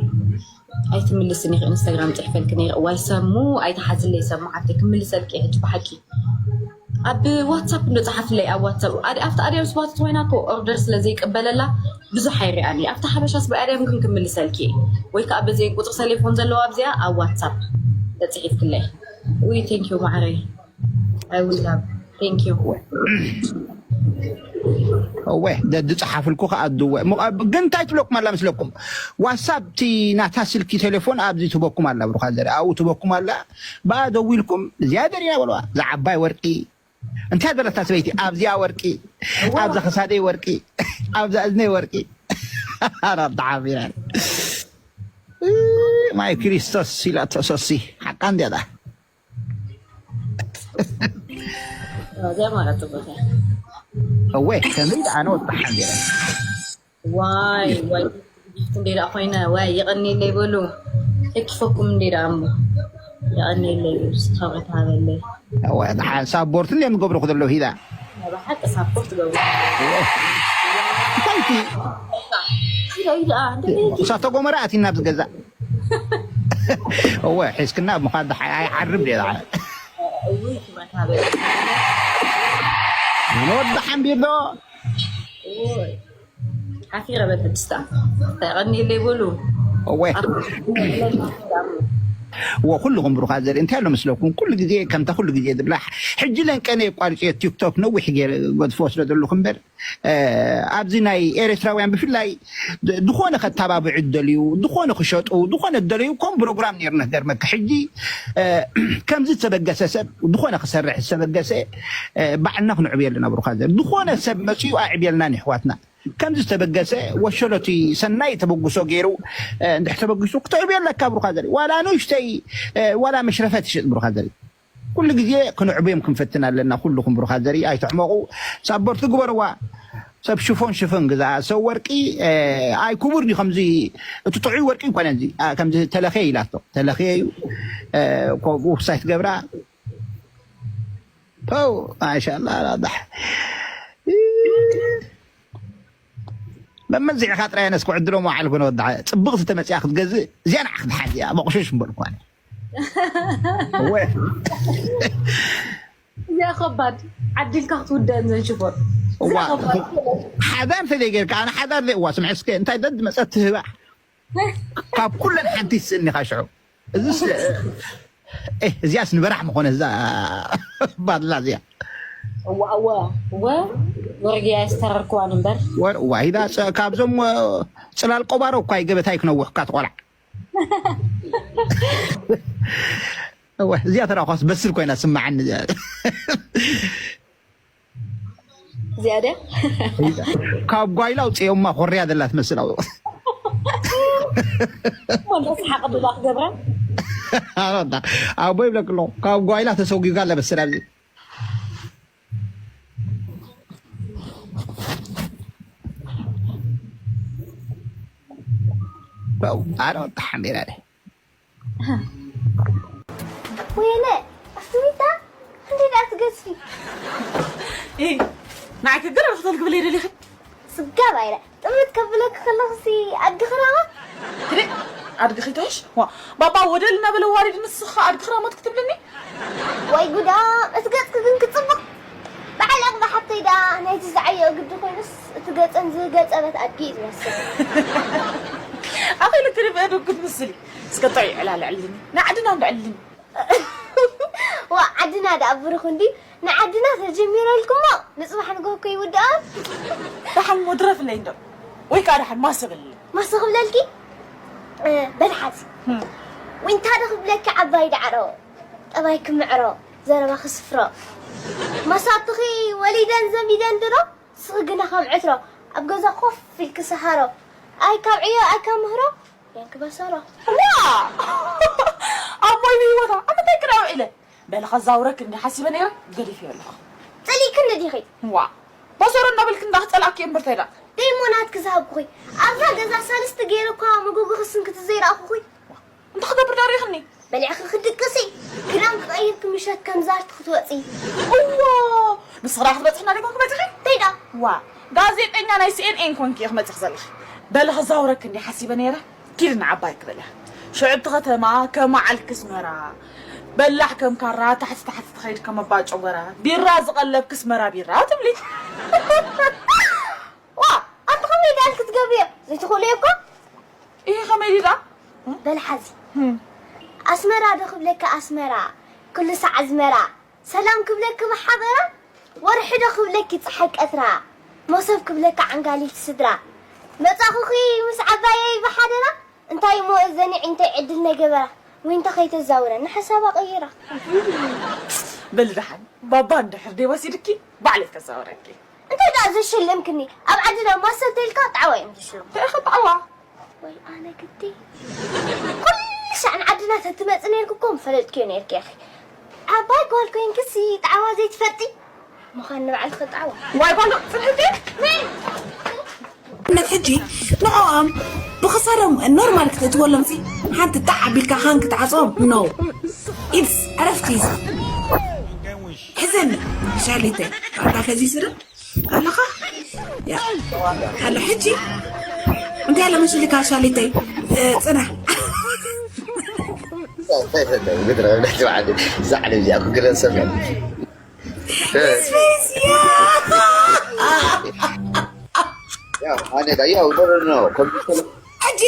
ኣይትምልስን ኢኺ ኢንስታግራም ፅሕፈልኪ ነይረ እዋይ ሰሙ ኣይትሓዝለይ ሰሙ ሓፍተይ ክምልሰልኪ እየ ሕጂ ብሓቂ ኣብ ዋትሳፕ እንዶ ፀሓፍለይ ኣብ ዋትሳፕ ኣዲ ኣብቲ ኣድያም ስባት ኮይና እኮ ኦርደር ስለ ዘይቅበለላ ብዙሕ ኣይሪኣን እየ ኣብቲ ሓበሻ ስባ ኣድያም ግን ክምልሰልኪ እየ ወይ ከዓ በዘይ ቁፅሪ ሰሌፎን ዘለዋ ኣብዚኣ ኣብ ዋትሳፕ ተፅሒፍክለይ ውይ ቴንኪዩ ማዕረይ I will love thank you እወ ደድፅሓፍልኩ ከኣድወ ግን እንታይ ትብለኩም ኣላ ምስለኩም ዋትሳፕ እቲ ናታ ስልኪ ቴሌፎን ኣብዚ ትበኩም ኣላ ብሩኻ ዘሪ ኣብኡ ትበኩም ኣላ ብኣ ደዊልኩም እዚኣ ደሪና በለዋ ዝዓባይ ወርቂ እንታይ ዘለታ ሰበይቲ ኣብዚኣ ወርቂ ኣብዛ ክሳደይ ወርቂ ኣብዛ እዝነይ ወርቂ ኣራብታ ሓቢራ ማይ ክርስቶስ ኢላቶ ሶሲ ሓቃ እንድያ። እዚኣ ማለት ጽቡቅ እያ። እወ ከመይ ደኣ ነወጣሓ እንድያ። ዋይ ዋይ ጊፍት እንዴ ደኣ ኮይነ ዋይ የቐንየለይ በሉ። እኪፈኩም እንዴ ደኣ እሞ የቐንየለይ በሉ። ስታወት ሃበለይ። እወ ደሓን ሳፖርት እንድዮም ዝገብሩኹ ዘለዉ ሂዳ። ናይ ብሓቂ ሳፖርት ገብሩ። እንታይ እቲ ኪዶ እዩ ደኣ እንደ እሳተ ጎመራ ኣቲና ኣብዚ ገዛ። እወ ሒዝክና ምዃን ደሓ ኣይዓርብ ድየ ደሓ። እውይ ክመት ሃበለይ። ነወጣሓ እንድዮ። እውይ ሓፊረ በል ሕጅስታ። እንታይ የቐንየለይ በሉ። እወ እዎ ኩልኹም ብሩኻት ዘርኢ እንታይ ኣሎ መስለኩም? ኩሉ ግዜ ከምታ ኩሉ ግዜ ዝብላ ሕጂ ለንቀነ የቋርጽዮ ቲክቶክ ነዊሕ ገይረ ገድፎ ስለ ዘለኹ እምበር እ፣ ኣብዚ ናይ ኤርትራውያን ብፍላይ ድ- ዝኾነ ከተባብዑ ደልዩ ዝኾነ ክሸጡ ዝኾነ ደለዩ ከም ፕሮግራም ነይርና ገርመካ ሕጂ እ፣ ከምዚ ዝተበገሰ ሰብ ዝኾነ ክሰርሕ ዝተበገሰ እ፣ ባዕልና ክንዕብየሉ ናብ ሩኻ ዘር ዝኾነ ሰብ መፅኡ ኣዕብየልና ንሕዋትና ከምዚ ዝተበገሰ ወሸሎቲ ሰናይ ተበግሶ ገይሩ እ፣ እንድሕር ተበጊሱ ክትዕብዮ ኣለካ ብሩኻ ዘር ዋላ ንእሽተይ እ፣ ዋላ መሽረፈት ይሸጥ ብሩኻ ዘር ኩሉ ግዜ ክንዕብዮም ክንፈትን ኣለና። ኩልኹም ብሩኻት ዘርኢ ኣይትሕመቑ። ሳቦርቲ ግበርዋ። ሰብ ሽፎን ሽፎን ግዛ ሰብ ወርቂ ኣይ ክቡር ድዩ ከምዚ እቲ ጥዑይ ወርቂ ይኮነ እዚ ከምዚ ተለኸየ ኢላቶ ተለኸየ እዩ። ኮብኡ ክሳይ ትገብራ ው ማሻላ ራዳሕ መመዚዕኻ ጥራይ ነስ ክዕድሎ መዓል ኮነ ወዳ ጽብቕቲ ተመፅያ ክትገዝእ እዚኣ ንዓ ክትሓዝ እያ መቑሸሽ እምበር እኳ እዚኣ ከባድ ዓዲልካ ክትውደአን ዘንሽፎን እዋ ሓዳር ተዘይ ጌርካ ኣነ ሓዳር ዘይ እዋ ስምዐ እስከ እንታይ ደድ መፀት ትህባ ካብ ኩለን ሓንቲ ትስእኒ ኢኻ ሽዑ እዚስ እዚኣስ ንበራሕ ምኾነ እዛ ባድላ እዚኣ እዋ እዋ እወ ወርግያ ዝተረርክዋን እምበር ወር ዋሂዳ ካብዞም ፅላል ቆባሮ እኳ ይገበታይ ክነውሕ እኳ ትቆላዕ እዚኣ ተራኳስ በስል ኮይና ስማዓኒ እዚኣ ድያ ካብ ጓይላ ውፅኦማ ኮርያ ዘላ ትመስል ኣብ ወንዶ ሰሓቕ ብላ ክገብራ ኣቦ ይብለክ ኣለኹ ካብ ጓይላ ተሰጒጋ ለበስል ኣብዚ ኣረ ወጣ ሓሜራ ደ ወይነ ኣፍሪታ እንዴት አትገዝፊ ናዓይ ክግር ክትብል ክብል የደሊኺ ስጋብ ኣይረ ጥምት ከብለክ ከለኽሲ ኣድኽራዋ ትሪ ኣድግኺ ትሕሽ ዋ ባባ ወደል እናበለ ዋሪድ ንስኻ ኣድግኽራ ሞት ክትብልኒ ወይ ጉዳ እቲ ገጽኪ ግን ክጽብቕ በዓል ኣቕባ ሓብተይ ደኣ ናይቲ ዝዓየኦ ግዲ ኮይኑስ እቲ ገጸን ዝገጸበት ኣድጊ እዩ ዝመስል ኣኺሉ ክርብአ ዶ ክትምስሊ እስከ ጥዑይ ዕላል ዕልኒ ንዓድና እንዶ ዕልኒ ዋ ዓድና ደኣ ብሩኽ እንዲ ንዓድና ተጀሚረልኩሞ ንጽባሕ ንግሆ እኮ ይውድኣ ደሓን ሞ ድረፍለይ እንዶ ወይ ከዓ ደሓን ማሰ በልለይ ማሰ ክብለልኪ በልሓዚ ዊንታ ዶ ክብለኪ ዓባይ ዳዕሮ ጠባይ ክምዕሮ ዘረባ ክስፍሮ መሳትኺ ወሊደን ዘሚደን ድሮ ስኺ ግና ከም ዕትሮ ኣብ ገዛ ኮፍ ኢልኪ ሰሃሮ ኣይ ካብ ዕዮ ኣይ ካብ ምህሮ የንኪ በሰሮ ዋ ኣቦይ ብህይወታ ኣብ ምንታይ ክዳ ውዒለ በለ ከዛውረክ እንዲ ሓሲበ ነይረ ገዲፍ ኣለኹ ጸሊእክኒ ዲኺ ዋ በሰሮ እናበልክ እንዳ ክጸላእክ እምበር ተይዳ ደይሞ ናትኪ ዝሃብኩኺ ኣብዛ ገዛ ሳልስቲ ገይረ እኳ መጎጎ ክስንክቲ ዘይረኣኹኺ እንታይ ክገብር ዳሪኽኒ በሊዕኺ ክድቅሲ ክዳን ክቐይርኪ ምሸት ከም ዛርቲ ክትወፂ እዎ ንስኽራ ክትበፅሕና ዲኹም ክመፅኺ ተይዳ ዋ ጋዜጠኛ ናይ ሲኤንኤን ኮንኪ እየ ክመፅኽ ዘለኺ በሊ ክዛውረክ እንዲ ሓሲበ ነይረ ኪድ ንዓባይ ክበልያ ሽዑ እቲ ከተማ ከመዓልኪ ስመራ በላሕ ከም ካራ ታሕቲ ታሕቲ ትኸይድ ከም ኣባ ጨጎራ ቢራ ዝቐለብኪ ስመራ ቢራ ትብሊ ዋ ኣንቲ ከመይ ዳል ክትገብርዮ ዘይትኽእሉ እኮ ይሄ ከመይ ዲዳ በል ሓዚ ኣስመራ ዶ ክብለካ ኣስመራ ኩሉ ሳዕ ኣዝመራ ሰላም ክብለኪ ብሓበራ ወርሒ ዶ ክብለኪ ፀሓይ ቀትራ መሶብ ክብለካ ዓንጋሊት ስድራ መፃኹኺ ምስ ዓባየይ ብሓደራ እንታይ እሞ እዘኒ ዕንተይ ዕድል ነገበራ ዊንታ ከይተዛውረ ንሓሳባ ቀይራ በል ደሓን ባባ እንድሕር ደይ ወሲድኪ ባዕለይ ከዛውረኪ እንታይ ደኣ ዘሸለምክኒ ኣብ ዓድና ማሰ እንተኢልካ ጣዕዋ እዮም ዝሽለሙ እንታይ ኢኻ ጣዕዋ ወይ ኣነ ግዲ ኩሉ ሻዕ ንዓድና ተትመጽእ ነርኪ እኮ ምፈለጥክዮ ነርኪ ኢኺ። ዓባይ ጓል ኮይንክሲ ጣዕዋ ዘይትፈልጢ ምዃን ንባዕልኺ ጣዕዋ። ዋይ ጓል ጽብቕቲ። ነት ሕጂ ንዕኦም ብኽሳዶም ኖርማል ክትእትወሎም ሲ ሓንቲ ጣዕ ኣቢልካ ሃን ክትዓጽዎም ኖ ኢድስ ዕረፍቲ ሕዘኒ ሻሊተ ኣታ ከዚ ስርም ኣለኻ ኣሎ ሕጂ እንታይ ለመሽልካ ሻሊተይ ጽና ምድረ ብልሕቲ በዓል እዛ ዓለም እዚኣ ክግረን ሰብ ሕጂ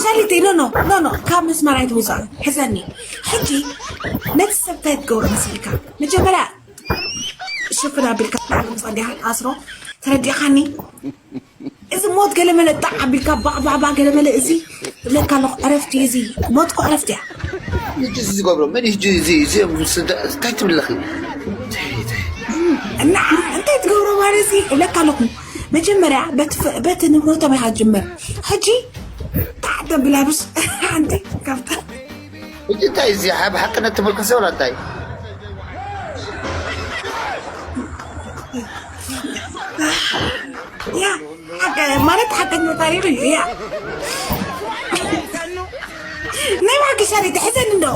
ሻሊተይ ኖ ኖ ኖ ኖ ካብ መስመር ኣይትውፃእ ሕዘኒ ሕጂ ነቲ ሰብ እንታይ ትገብሮ መሲልካ መጀመርያ ሽፍን ኣቢልካ ጸጊኻ ኣስሮ ተረዲኻኒ እዚ ሞት ገለመለ ጣዕ ኣቢልካ ባዕባዕባ ገለመለ እዚ እብለካ ኣለኹ ዕረፍቲ እዚ ሞት እኮ ዕረፍቲ እያ ሕጂ እዚ ዝገብሮ መን እዩ ሕጂ እዚ እዚኦም እንታይ ትብለኺ እና እንታይ ትገብሮ ማለት እዚ እብለካ ኣለኹ መጀመርያ በቲ ንብረቶም ኢኻ ጅምር ሕጂ ጣዕ ተብላብስ ሓንቲ ካብታ ሕጂ እንታይ እዚ ሓብ ሓቅነት ትምልከሰ ወላ እንታይ ያ ማለት ሓቀኛ ታሪክ እዩ ያ ናይ ብሓቂ ሻሪቲ ሕዘን እንዶ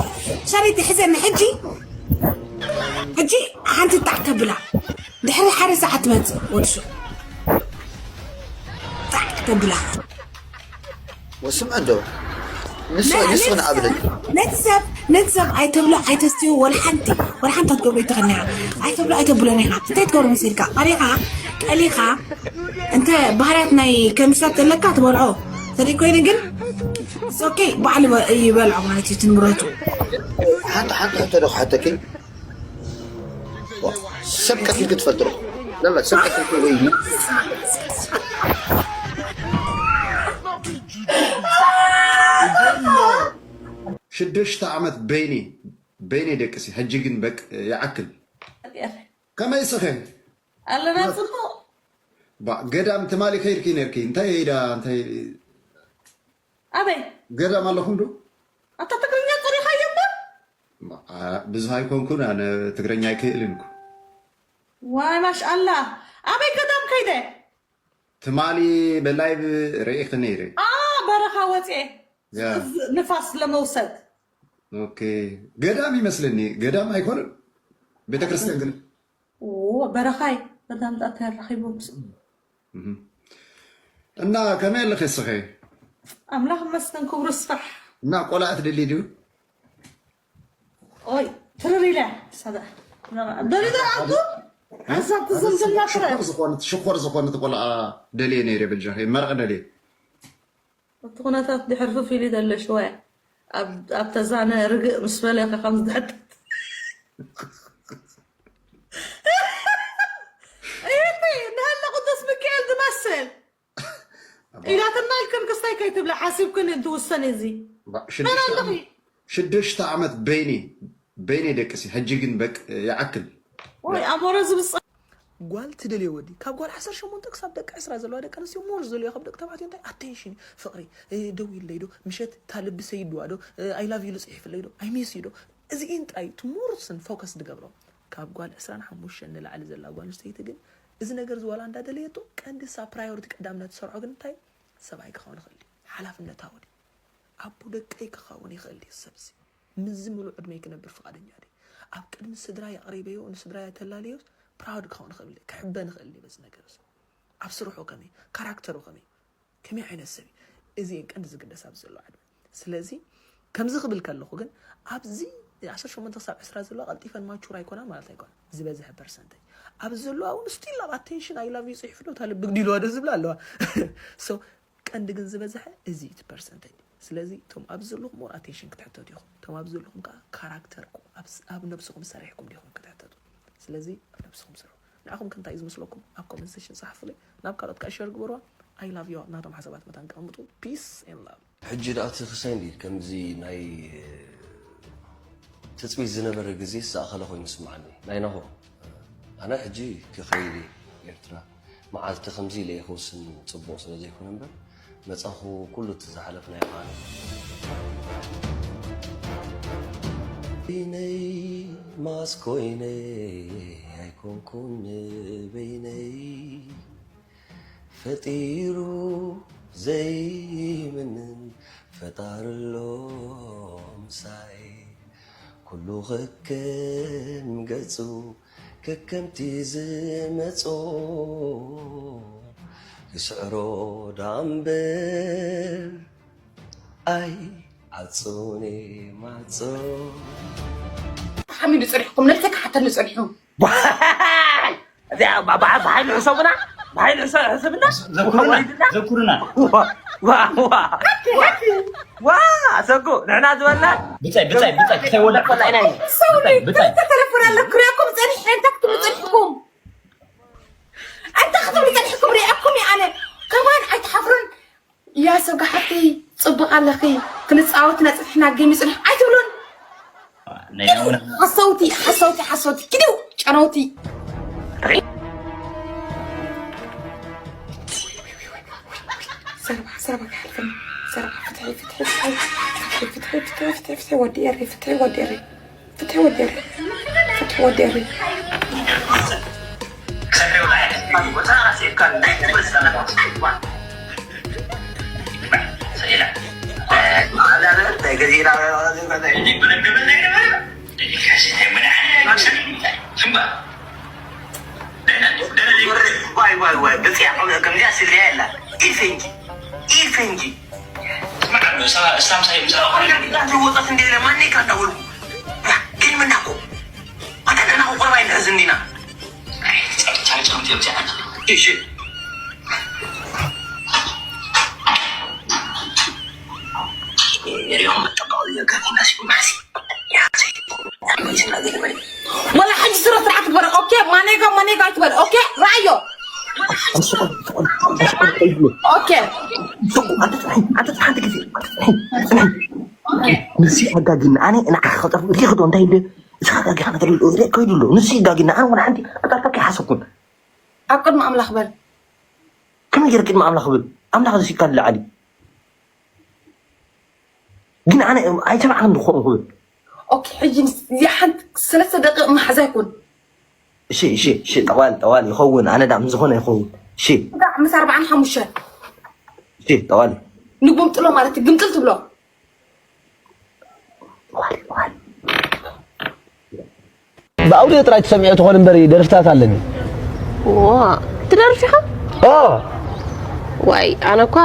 ሻሪቲ ሕዘን ሕጂ ሕጂ ሓንቲ ጣዕ ተብላ ድሕሪ ሓደ ሰዓት ትመፅእ ወድሱ ጣዕ ተብላ ወስምዐ እንዶ ንሱ ንሱ ንኣብለት ነቲ ሰብ ነቲ ሰብ ኣይተብሎ ኣይተስትዮ ወላ ሓንቲ ወላ ሓንቲ ክትገብሮ ይትኽእል ኣይተብሎ ኣይተብሎ ነኻ እንታይ ትገብሮ መሲልካ ቀሊኻ ቀሊኻ እንተ ባህርያት ናይ ከሚሻት ዘለካ ትበልዖ ተደይ ኮይነ ግን ኦኬ ባዕሉ ይበልዖ ማለት እዩ ትንብረቱ ሓንቲ ሓንቲ ሕቶ ዶ ክሓተኪ ሰብ ቀቲልኪ ትፈልጥሮ ለላ ሰብ ቀቲልኪ ወይ ሽዱሽተ ዓመት በይኒ በይኒ ደቅሲ ሕጂ ግን በቅ ይዓክል ከመይ ስኸ ኣለና ፅቡቅ ባ ገዳም ትማሊ ከይድኪ ነርኪ እንታይ ኢዳ እንታይ ኣበይ ገዳም ኣለኹም ዶ ኣታ ትግርኛ ፀሪኻዮ እምበር ብዙሃ ኣይኮንኩን ኣነ ትግረኛ ኣይክእልን እኮ ዋይ ማሽኣላ ኣበይ ገዳም ከይደ ትማሊ ብላይቭ ርኢኺ ነይረ ኣ በረኻ ወፅኤ ንፋስ ለመውሰድ ኦኬ ገዳም ይመስለኒ ገዳም ኣይኮነን ቤተክርስትያን ግን በረኻይ ገዳም ጣታ ያራኺቦም እና ከመይ ኣለኺ እስኺ ኣምላኽ መስገን ክብሩ ስራሕ እና ቆልዓ ትደሊ ድዩ ኦይ ትርር ኢለ ደሊዶ ኣቱ ሓሳብ ትዝምትና ትረ ዝኾነት ሽኮር ዝኾነት ቆልዓ ደልየ ነይረ በጃኺ መርዓ ደልየ እቲ ኩነታት ድሕር ፍፍ ኢሉ ዘሎ ሽወያ ኣብ ተዛነ ርግእ ምስ በለካ ከም ዝድሕጥ እየኒ ንሃለ ቅዱስ ሚካኤል ዝመስል ኢላትና ኢልክን ክስታይ ከይትብላ ሓሲብክን እንትውሰን እዚ መን ኣለኺ ሽዱሽተ ዓመት በይኒ በይኒ ደቅሲ ሕጂ ግን በቅ ይዓክል ወይ ኣሞረ ዝብፃ ጓል ትደልዮ ወዲ ካብ ጓል ዓሰርተ ሸሞንተ ክሳብ ደቂ ዕስራ ዘለዋ ደቂ ኣንስትዮ ሞር ዝደልዮ ካብ ደቂ ተባዕትዮ እንታይ ኣቴንሽን ፍቕሪ ደው ኢለይ ዶ ምሸት እታ ልቢ ሰይድዋ ዶ ኣይ ላቭ ዩ ልፅሒፍለይ ዶ ኣይ ሚስ ዩ ዶ እዚኢን ጥራይ እቲ ሞር ስን ፎከስ ዝገብሮ ካብ ጓል ዕስራን ሓሙሽተን ንላዕሊ ዘላ ጓል ኣንስተይቲ ግን እዚ ነገር እዚ ዋላ እንዳደለየቶ ቀንዲ እሳ ፕራዮሪቲ ቀዳምነት ትሰርዖ ግን እንታይ ሰብኣይ ክኸውን ይኽእል ድዩ ሓላፍነታዊ ድዩ ኣቦ ደቀይ ክኸውን ይኽእል ድዩ ሰብዚ ምዚ ምሉእ ዕድመይ ክነብር ፍቓደኛ ድየ ኣብ ቅድሚ ስድራይ ኣቕሪበዮ ንስድራይ ኣተላልዮስ ፕራውድ ክኸውን ይኽእል ድየ ክሕበን ይኽእል ድየ በዚ ነገር እዚ ኣብ ስርሑ ከመይ ካራክተሩ ከመይ ከመይ ዓይነት ሰብ እዩ እዚ እየን ቀንዲ ዝግደስ ኣብዚ ዘሎ ዕድመ ስለዚ ከምዚ ክብል ከለኹ ግን ኣብዚ ዓሰርተ ሸሞንተ ክሳብ ዕስራ ዘለዋ ቀልጢፈን ማቹር ኣይኮና ማለት ኣይኮና ዝበዝሐ ፐርሰንተጅ ኣብዚ ዘለዋ እውን ስቲል ኣብ ኣቴንሽን ኣይ ላቭ ዩ ፅሒፉ ዶ ታለ ብግዲልዋ ዶ ዝብላ ኣለዋ ቀንዲ ግን ዝበዝሐ እዚ እቲ ፐርሰንተጅ ስለዚ እቶም ኣብዚ ዘለኹም ሞር ኣቴንሽን ክትሕተቱ ኢኹም እቶም ኣብዚ ዘለኹም ከዓ ካራክተርኩም ኣብ ነብስኹም ሰሪሕኩም ዲኹም ክትሕተቱ ስለዚ ኣብ ነብስኹም ስርሑ ንዓኹም ከ እንታይ እዩ ዝመስለኩም ኣብ ኮመንት ሴሽን ፀሓፉለይ ናብ ካልኦት ከዓ ሸር ግበርዋ I love you ናቶም ሓሳባት መታን ቀምጡ peace and love ሕጂ ደኣ እቲ ክሳይ እንዲ ከምዚ ናይ ትጽቢት ዝነበረ ግዜ ዝኣኸለ ኮይኑ ይስምዓኒ ናይ ናሆ ኣነ ሕጂ ክኸይድ እየ ኤርትራ መዓልቲ ከምዚ ኢለ እየ ክውስን ጽቡቕ ስለ ዘይኮነ እምበር መጻኹ ኩሉ እቲ ዝሓለፍናዮ ከኣ በይነይ ማስኮይነይ ኣይኮንኩን በይነይ ፈጢሩ ዘይምንን ፈጣሪ ኣሎ ምሳይ ኩሉ ከከም ገጹ ከከምቲ ዝመጾ ክስዕሮ ዳምበር ኣይ ዓጹኒ ማጾ ተሓሚሉ ጸኒሕኩም ነብሰ ክሓተኒ ጸኒሑ እዚኣ ብሓይሊ ሕሰቡና ብሓይሊ ሕሰብና ዘኩሩና ዘኩሩና ዋ ሰጉ ንሕና ዝበልና ብፀይ ብፀይ ብፀይ ክተይወልዕ ቆላይና ሰውኒ ክልተ ተለፎን ኣለኩ ሪኣኩም ጸኒሐ እንታይ ክትብሉ ጸኒሕኩም እንታይ ክትብሉ ጸኒሕኩም ሪኣኩም እየ ኣነ ከማን ኣይትሓፍሩን ያ ሰጉ ሓፍተይ ጽቡቕ ኣለኺ ክንጻወት ኢና ጸኒሕና ጌም ይጽንሕ ኣይትብሉን ሓሰውቲ ሓሰውቲ ሓሰውቲ ኪዱ ጨነውቲ ዘረባ ዘረባ ክሓልፈኒ ዘረባ ፍትሒ ፍትሒ ፍትሒ ፍትሒ ፍትሒ ፍትሒ ፍትሒ ወዲ ኤሪ ፍትሒ ወዲ ኤሪ ፍትሒ ወዲ ኤሪ ፍትሒ ወዲ ኤሪ ፍትሒ ወዲ ኤሪ ብፅያ ከምዚኣ ስድያ የላ ኢፈንጂ ኢፈንጂ ወፀት እንደ ኢለ ማን ይካዳውልኩ ግን ምናኮ ኣታ ደህና ቁርባ ይንሕዝ እንዲና ወላ ሓንቲ ስረ ስርዓት ግበር ኦኬ ማኔጋ ማኔጋ ኣይትበል ኦኬ ረኣዮ ኦኬ ንሲ ኣጋጊና ኣነ ንዓኻ ከጠፍ ሪኽዶ እንታይ ደ ንስኻ ኣጋጊኻ ነገር ሪእ ከይዱ ኣሎ ንሲ ኣጋጊና ኣነ ወላ ሓንቲ ኣጣርፈካ ይሓሰብኩን ኣብ ቅድሚ ኣምላኽ በል ከመይ ገይረ ቅድሚ ኣምላኽ ብል ኣምላኽ ዝሲካ ንላዓሊ ግን ኣነ ኣይሰማዕክን ዝኾኑ ክብል ኦኬ ሕጂ እዚኣ ሓንቲ ሰለስተ ደቂቕ መሓዛ ይኩን እሺ እሺ እሺ ጠዋል ጠዋል ይኸውን ኣነ ዳ ምዝኾነ ይኸውን እሺ ምስ ኣርባዓን ሓሙሽተን እሺ ጠዋል ንጉምጥሎ ማለት ግምጥል ትብሎ ብኣውዲዮ ጥራይ ትሰምዕዮ ትኾን እምበር ደርፍታት ኣለኒ ትደርፍ ኢኻ ዋይ ኣነ እኳ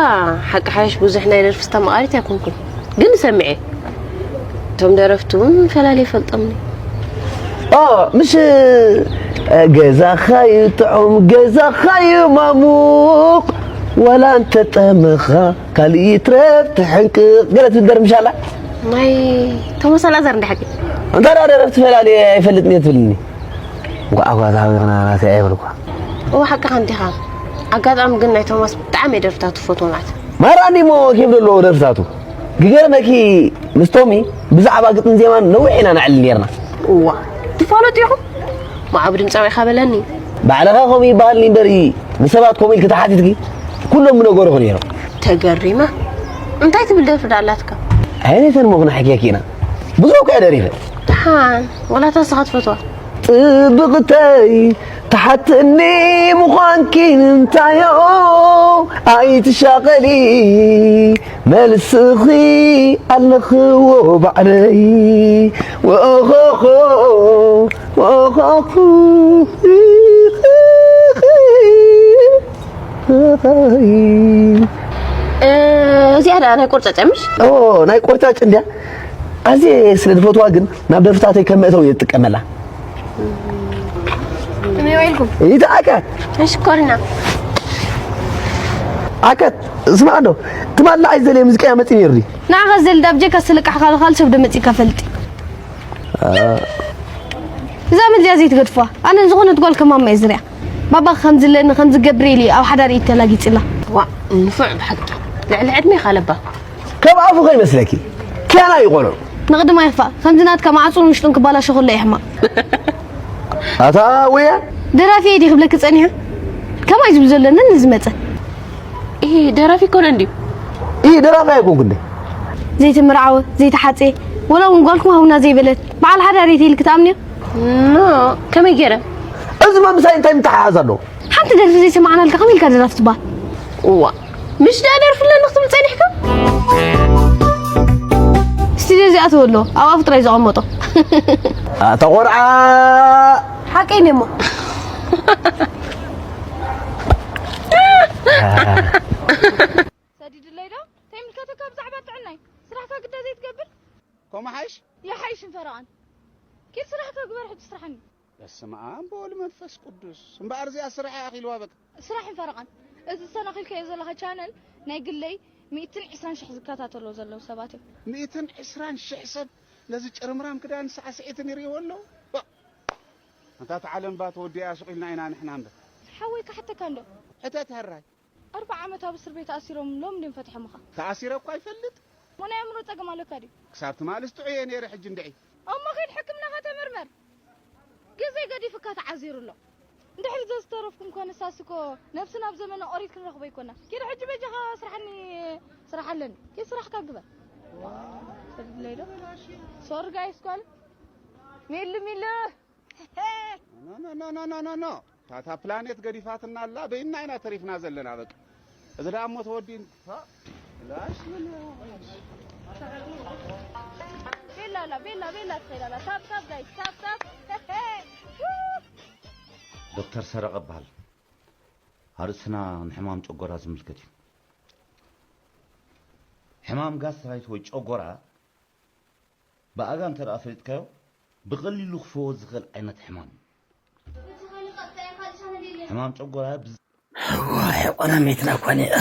ሓቂ ሓሽ ብዙሕ ናይ ደርፊ ዝተማቓሪት ኣይኮንኩን ግን ሰምዐ እቶም ደረፍቲ እውን ፈላሊ ይፈልጦምኒ ምስ ገዛኻ ይጥዑም ገዛኻ ይማሙቕ ዋላ እንተጠመኻ ካልእ ይትረፍ ትሕንቅቕ ገለ ትብል ደርፊ ምሻላ ናይ ቶማስ ኣልኣዛር እንዳ ሓቂ እንታ ደኣ ደረፍቲ ፈላሊ ኣይፈልጥን እየ ትብልኒ እንኳዕ ኣጓዛዊ ኽና ናተይ ኣይበልኳ እወ ሓቅኻ እንዲኻ ኣጋጣሚ ግን ናይ ቶማስ ብጣዕሚ እየ ደርፍታቱ ፈትዎም ኣት ማራ እንዲሞ ኬፍ ዘለዎ ደርፍታቱ ክገርመኪ ምስ ቶሚ ብዛዕባ ግጥም ዜማን ነዊሕ ኢና ነዕልል ነርና እዋ ትፋለጡ ኢኹም ማዕቡ ድምፃዊ ኢኻ በለኒ ባዕልኻ ከምኡ ይበሃልኒ እምበሪ ንሰባት ከምኡ ኢልኪ ተሓቲትኪ ኩሎም ምነገሩኺ ነይሮም ተገሪመ እንታይ ትብል ደርፊ ዳ ኣላትካ ዓይነተን ሞ ክነሕክየኪ ኢና ብዙሕ እኮ እየ ደሪፈ ደሓን ዋላ እታ ንስኻ ትፈትዋ ጽብቕተይ ትሓትኒ ምዃንኪ ንምንታዮ ኣይትሻቐሊ መልስኺ ኣለኽዎ ባዕለይ ወኦኾኾ ወኦኾኹ እዚኣ ደኣ ናይ ቆርጫጫ ምሽ ናይ ቆርጫጭ እንድያ ኣዝየ ስለ ዝፈትዋ ግን ናብ ደርፍታተይ ከም መእተዊ እየ ዝጥቀመላ ከመይ ዋይልኩም ይታ ኣካት ሽኮሪና ኣካት ስማዕ ዶ ትማሊ ንዓይ ዝደለየ ሙዚቃ መፂ ነይሩ ድዩ ንዓኻ ዝደሊ ዳብ ጀካ ዝልቃሕካ ካልእ ሰብ ዶ መፂካ ፈልጢ እዛ መድልያ ዘይትገድፍዋ ኣነ ዝኾነት ጓል ከማማ እየ ዝሪኣ ባባ ከም ዝለኒ ከም ዝገብር ኢሉ ኣብ ሓዳር ኢድ ተላጊፅላ ዋ ንፉዕ ብሓቂ ልዕሊ ዕድሜ ካለባ ከም ኣፉ ከይመስለኪ ኪያና ይቆሎ ንቕድማ ይኽፋእ ከምዚ ናትካ ማዕፁን ውሽጡን ክባላሾ ከሎ ይሕማቕ ኣታ ወያ ደራፊ እየ ድየ ክብለኪ ፀኒሐ ከማይ ዝብል ዘሎ ነኒ ዝመፀ ይሄ ደራፊ ኮነ እንዲዩ ይህ ደራፊ ኣይኮንኩ እንደ ዘይተመርዓወ ዘይተሓፀየ ወላ እውን ጓልኩም ሃቡና ዘይበለት በዓል ሓዳር እየ ኢልክ ትኣምንዮ? ኖ፣ ከመይ ገይረ? እዚ መምሳይ እንታይ ምትሓሓዝ ኣለዎ? ሓንቲ ደርፊ ዘይሰማዕናልካ ከመይ ኢልካ ደራፊ ትበሃል? እዋ፣ ምሽ ደኣ ደርፍለኒ ክትብል ጸኒሕካ? ስቱድዮ እዚኣ ትበሎ ኣብ ኣፉ ጥራይ ዘቐመጦ። ኣታ ቆልዓ ሓቀይ ነሞ። ሰዲድለይ ዶ ተይምልከተካ ብዛዕባ ጥዕናይ ስራሕካ ግዳ ዘይትገብር? ከምኡ ሓይሽ? ይሓይሽን ፈረቓን ኪድ ስራሕካ ግበር ሕጂ ስራሕኒ። በስመ ኣብ ወወልድ መንፈስ ቅዱስ። እምበኣር እዚኣ ስራሕ እያ ኣኺልዋ በቃ። ስራሕን ፈረቓን እዚ ዝሰናኺልካዮ ዘለኻ ቻነል ናይ ግለይ ሚእትን ዕስራን ሽሕ ዝከታተሎ ዘለዉ ሰባት እዮም። ሚእትን ዕስራን ሽሕ ሰብ ነዚ ጭርምራም ክዳን ሳዕስዒትን ይርእይዎ ኣለዉ። ባ! ኣንታ እታ ዓለም ባ ተወዲኣ ሱቕ ኢልና ኢና ንሕና እምበር። ሓወይ ክሓተካ እንዶ። ሕተት ሕራይ። ኣርብዓ ዓመት ኣብ እስር ቤት ኣሲሮም ሎም ድዮም ፈትሖምኻ? ተኣሲረ እኳ ኣይፈልጥ። እሞ ናይ ኣእምሮ ጸገም ኣለካ ድዩ? ክሳብ ትማልስ ጥዑየ ነይረ ሕጂ እንድዒ። እሞ ኺድ ሕክምናኻ ተመርመር። ግዜ ገዲፉካ ተዓዚሩ ኣሎ። እንድሕር ዘዝተረፍኩም ኮነ ሳስኮ ነብስና ኣብ ዘመነ ኦሪት ክንረኽቦ ኣይኮና። ኪድ ሕጂ በጃኻ ስራሕኒ ስራሕ ኣለኒ። ኪድ ስራሕካ ግበር። ሰድለይ ዶ? ሶሪ ጋይስ ኳል ሚሉ ሚሉ ኖ ኖ ኖ ኖ ኖ ኖ ታታ ፕላኔት ገዲፋትና ኣላ በይና ኢና ተሪፍና ዘለና በቃ እዚ ደኣ እሞ ተወዲን ላሽ ቤላ ኣላ ቤላ ቤላ ትኸይድ ኣላ ታብ ታብ ጋይስ ታብ ታብ ዶክተር ሰረቐ እበሃል። ኣርእስትና ንሕማም ጨጎራ ዝምልከት እዩ። ሕማም ጋስትራይት ወይ ጨጎራ ብኣጋ እንተ ደኣ ፈሊጥካዮ ብቐሊሉ ክፍወስ ዝኽእል ዓይነት ሕማም እዩ። ሕማም ጨጎራ ብዝ- ዋይ ቆናሚትና እኳ እኒኣ።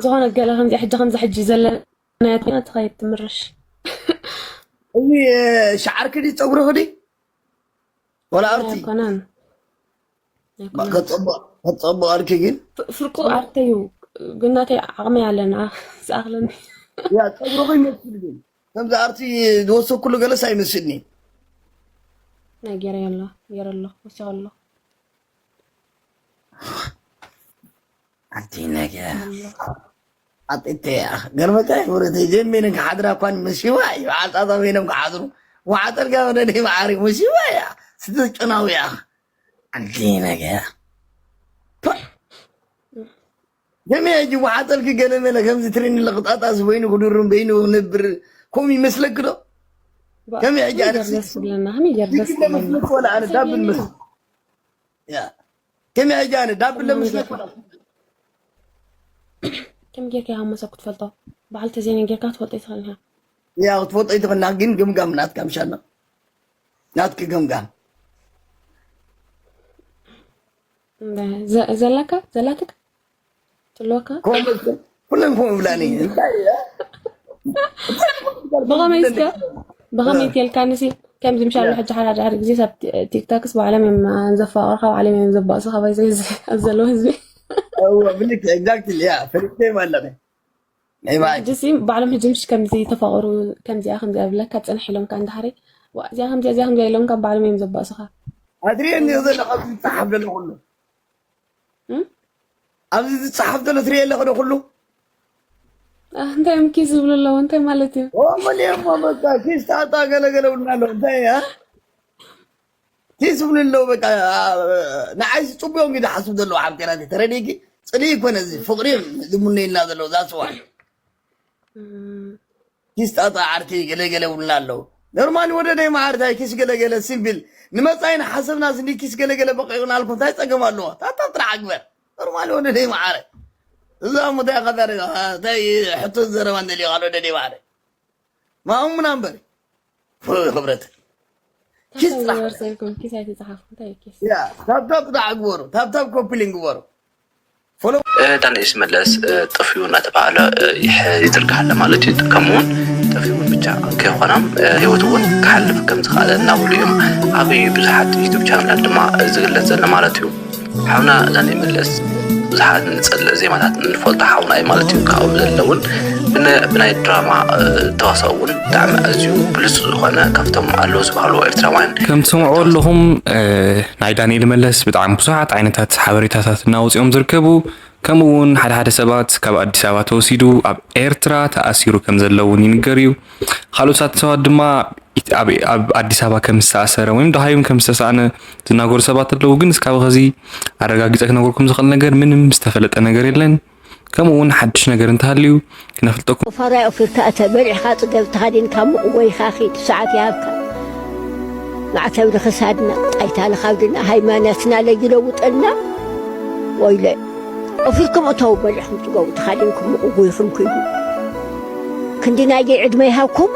ዝኾነ ገለ ከምዚ ሕጂ ከምዚ ሕጂ ዘለናያ ኮይና ትኸይድ ትምርሽ። እዚ ሻዓርኪ ድዩ ፀጉርኺ ድዩ? ወላ ኣርቲ ኣይኮነን። ኣይኮነን። ከፀብቕ ከፀብቕ ኣልኪ ግን ፍ- ፍርቁ ኣርተዩ ግን ናተይ ዓቕሚ ኣለና ዝኣኽለኒ። ያ ፀጉርኺ ይመስል ግን ከምዚ ኣርቲ ዝወሰኩሉ ገለስ ኣይመስልኒ። ናይ ገይረ ኣሎ ገይረ ኣሎ ወሲኹ ኣሎ። ኣቲ ነገ ኣጥተያ ገርመታ ወረተ ጀሚን ክሓድራ እኳን መሲዋ እዩ ዓጣጣ ኮይኖም ክሓድሩ ወሓጠርጋ ወደ ደይ መዓሪ መሲዋ እያ ስትጨናው እያ ኣንቲ ነገ ጀሚ ሕጂ ወሓጠልኪ ገለ መለ ከምዚ ትሪኒ ለቕጣጣስ በይኑ ክድሩን በይኑ ክነብር ከምኡ ይመስለኪ ዶ ከመይ ሕጂ ኣነ ደስ ዝብለና ከመይ ገር ደስ ዝብለና ወላ ኣነ ዳብል መስል ያ ከመይ ሕጂ ኣነ ዳብል ለምስለኪ ከም ጌርካ ኢኻ መሰብ ክትፈልጦ በዓል ተዘይነ ጌርካ ክትፈልጦ ይትኽእል ኢኻ ያ ክትፈልጦ ይትኽእልና ግን ግምጋም ናትካ ምሻና ናትኪ ግምጋም ዘላካ ዘላትክ ትልወካ ኮመንት ኩለን ኮም ብላኒ እንታይ ብኸመይ እስከ ብኸመይ ቴልካ ንሲ ከምዚ ምሻሉ ሕጂ ሓደ ሓደ ግዜ ኣብ ቲክቶክስ ባዕሎም እዮም ዘፋቕርካ ባዕሎም እዮም ዘባእሱኻ ባይዘ ኣብዚ ዘለዉ ህዝቢ ብልክ ኤግዛክትሊ ያ ፈሪቀ ማለት ናይ ባይ ሕጂ ሲ ባዕሎም ሕጂ ምሽ ከምዚ ተፋቕሩ ከምዚኣ ከምዚኣ ብለካ ፅንሕ ኢሎም ካ እንዳሓሪ እዚኣ ከምዚኣ እዚኣ ከምዚኣ ኢሎም ካብ ባዕሎም እዮም ዘባእሱኻ ኣድሪየኒ ዘሎ ካብ ዝፀሓፍ ዘሎ ኩሉ ኣብዚ ዝፀሓፍ ዘሎ ትሪኦ ኣለኹ ዶ ኩሉ እንታይ እዮም ኪስ ዝብሉ ኣለዎ እንታይ ማለት እዩ ኦመሊየሞ በቃ ኪስ ጣጣ ገለገለ ብልና ኣለዉ እንታይ እያ ኪስ ዝብሉ ኣለዉ በቃ ንዓይ ዝፅቡዮም እዩ ዝሓስብ ዘለዉ ሓብቴና ተረዲእኪ ፅልኢ ይኮነ እዚ ፍቅሪ ዝሙነየልና ዘለዉ ዛስዋ ኪስ ጣጣ ዓርከይ ገለ ገለ ውልና ኣለዉ ኖርማሊ ወደደይ መዓር እንታይ ኪስ ገለ ገለ ሲምፕል ንመጻኢ ንሓሰብና ስኒ ኪስ ገለ ገለ በቂቕና ኣልኩም እንታይ ጸገም ኣለዎ ታታ ጥራሕ ኣግበር ኖርማሊ ወደደይ መዓረ እዛ ሙታይ ቀዳሪ እንታይ ሕቶ ዘረባ እንደልዮ ካልኦ ወደደይ መዓረ ማኡሙና እምበር ክብረት ኪስ ጥራሕ ኪስ ኣይተጻሓፍኩ እንታይ ኪስ ያ ታብታብ ጥራሕ ግበሩ ታብታብ ኮፒሊን ግበሩ ዳንኤል ሽመለስ ጠፊኡ እናተባህለ ይዝርጋሕ ኣሎ ማለት እዩ። ከምኡ እውን ጠፊኡ እውን ብቻ ከይኾነ ህይወቱ እውን ክሓልፍ ከም ዝኸኣለ እናበሉ እዮም ኣብ ብዙሓት ዩቱብ ቻናላት ድማ ዝግለፅ ዘሎ ማለት እዩ። ሓውና ዳንኤል መለስ ብዙሓት ንፀልእ ዜማታት ንፈልጦ ሓውና እዩ ማለት እዩ። ካብኡ ብዘለለ እውን ብናይ ድራማ ተዋሳኦ እውን ብጣዕሚ ኣዝዩ ብሉፅ ዝኾነ ካብቶም ኣለዉ ዝበሃሉ ኤርትራውያን ከም ትሰምዕዎ ኣለኹም ናይ ዳንኤል መለስ ብጣዕሚ ብዙሓት ዓይነታት ሓበሬታታት እናወፅኦም ዝርከቡ ከምኡ እውን ሓደ ሓደ ሰባት ካብ ኣዲስ ኣበባ ተወሲዱ ኣብ ኤርትራ ተኣሲሩ ከም ዘሎ እውን ይንገር እዩ። ካልኦት ሰባት ድማ ኣብ ኣዲስ ኣበባ ከም ዝተኣሰረ ወይም ደሃዮም ከም ዝተሳእነ ዝናገሩ ሰባት ኣለዉ። ግን እስካብ ኸዚ ኣረጋጊጸ ክነገርኩም ዝኽእል ነገር ምንም ዝተፈለጠ ነገር የለን። ከምኡ እውን ሓድሽ ነገር እንተሃልዩ ክነፍልጠኩም። ፋራይ ኦፊርካ እተ በሊዕኻ ጽገብ ተኻዲንካ ምቕወይካ ኺድ ሰዓት ይሃብካ። ማዕተብ ንኽሳድና ጣይታ ንኻብድና ሃይማኖትና ለይለውጠልና። ወይለ ኦፊርኩም እተው በሊዕኩም ጽገቡ ተኻዲንኩም ምቕጉይኹም ኪዱ። ክንዲ ናይገይ ዕድመ ይሃብኩም።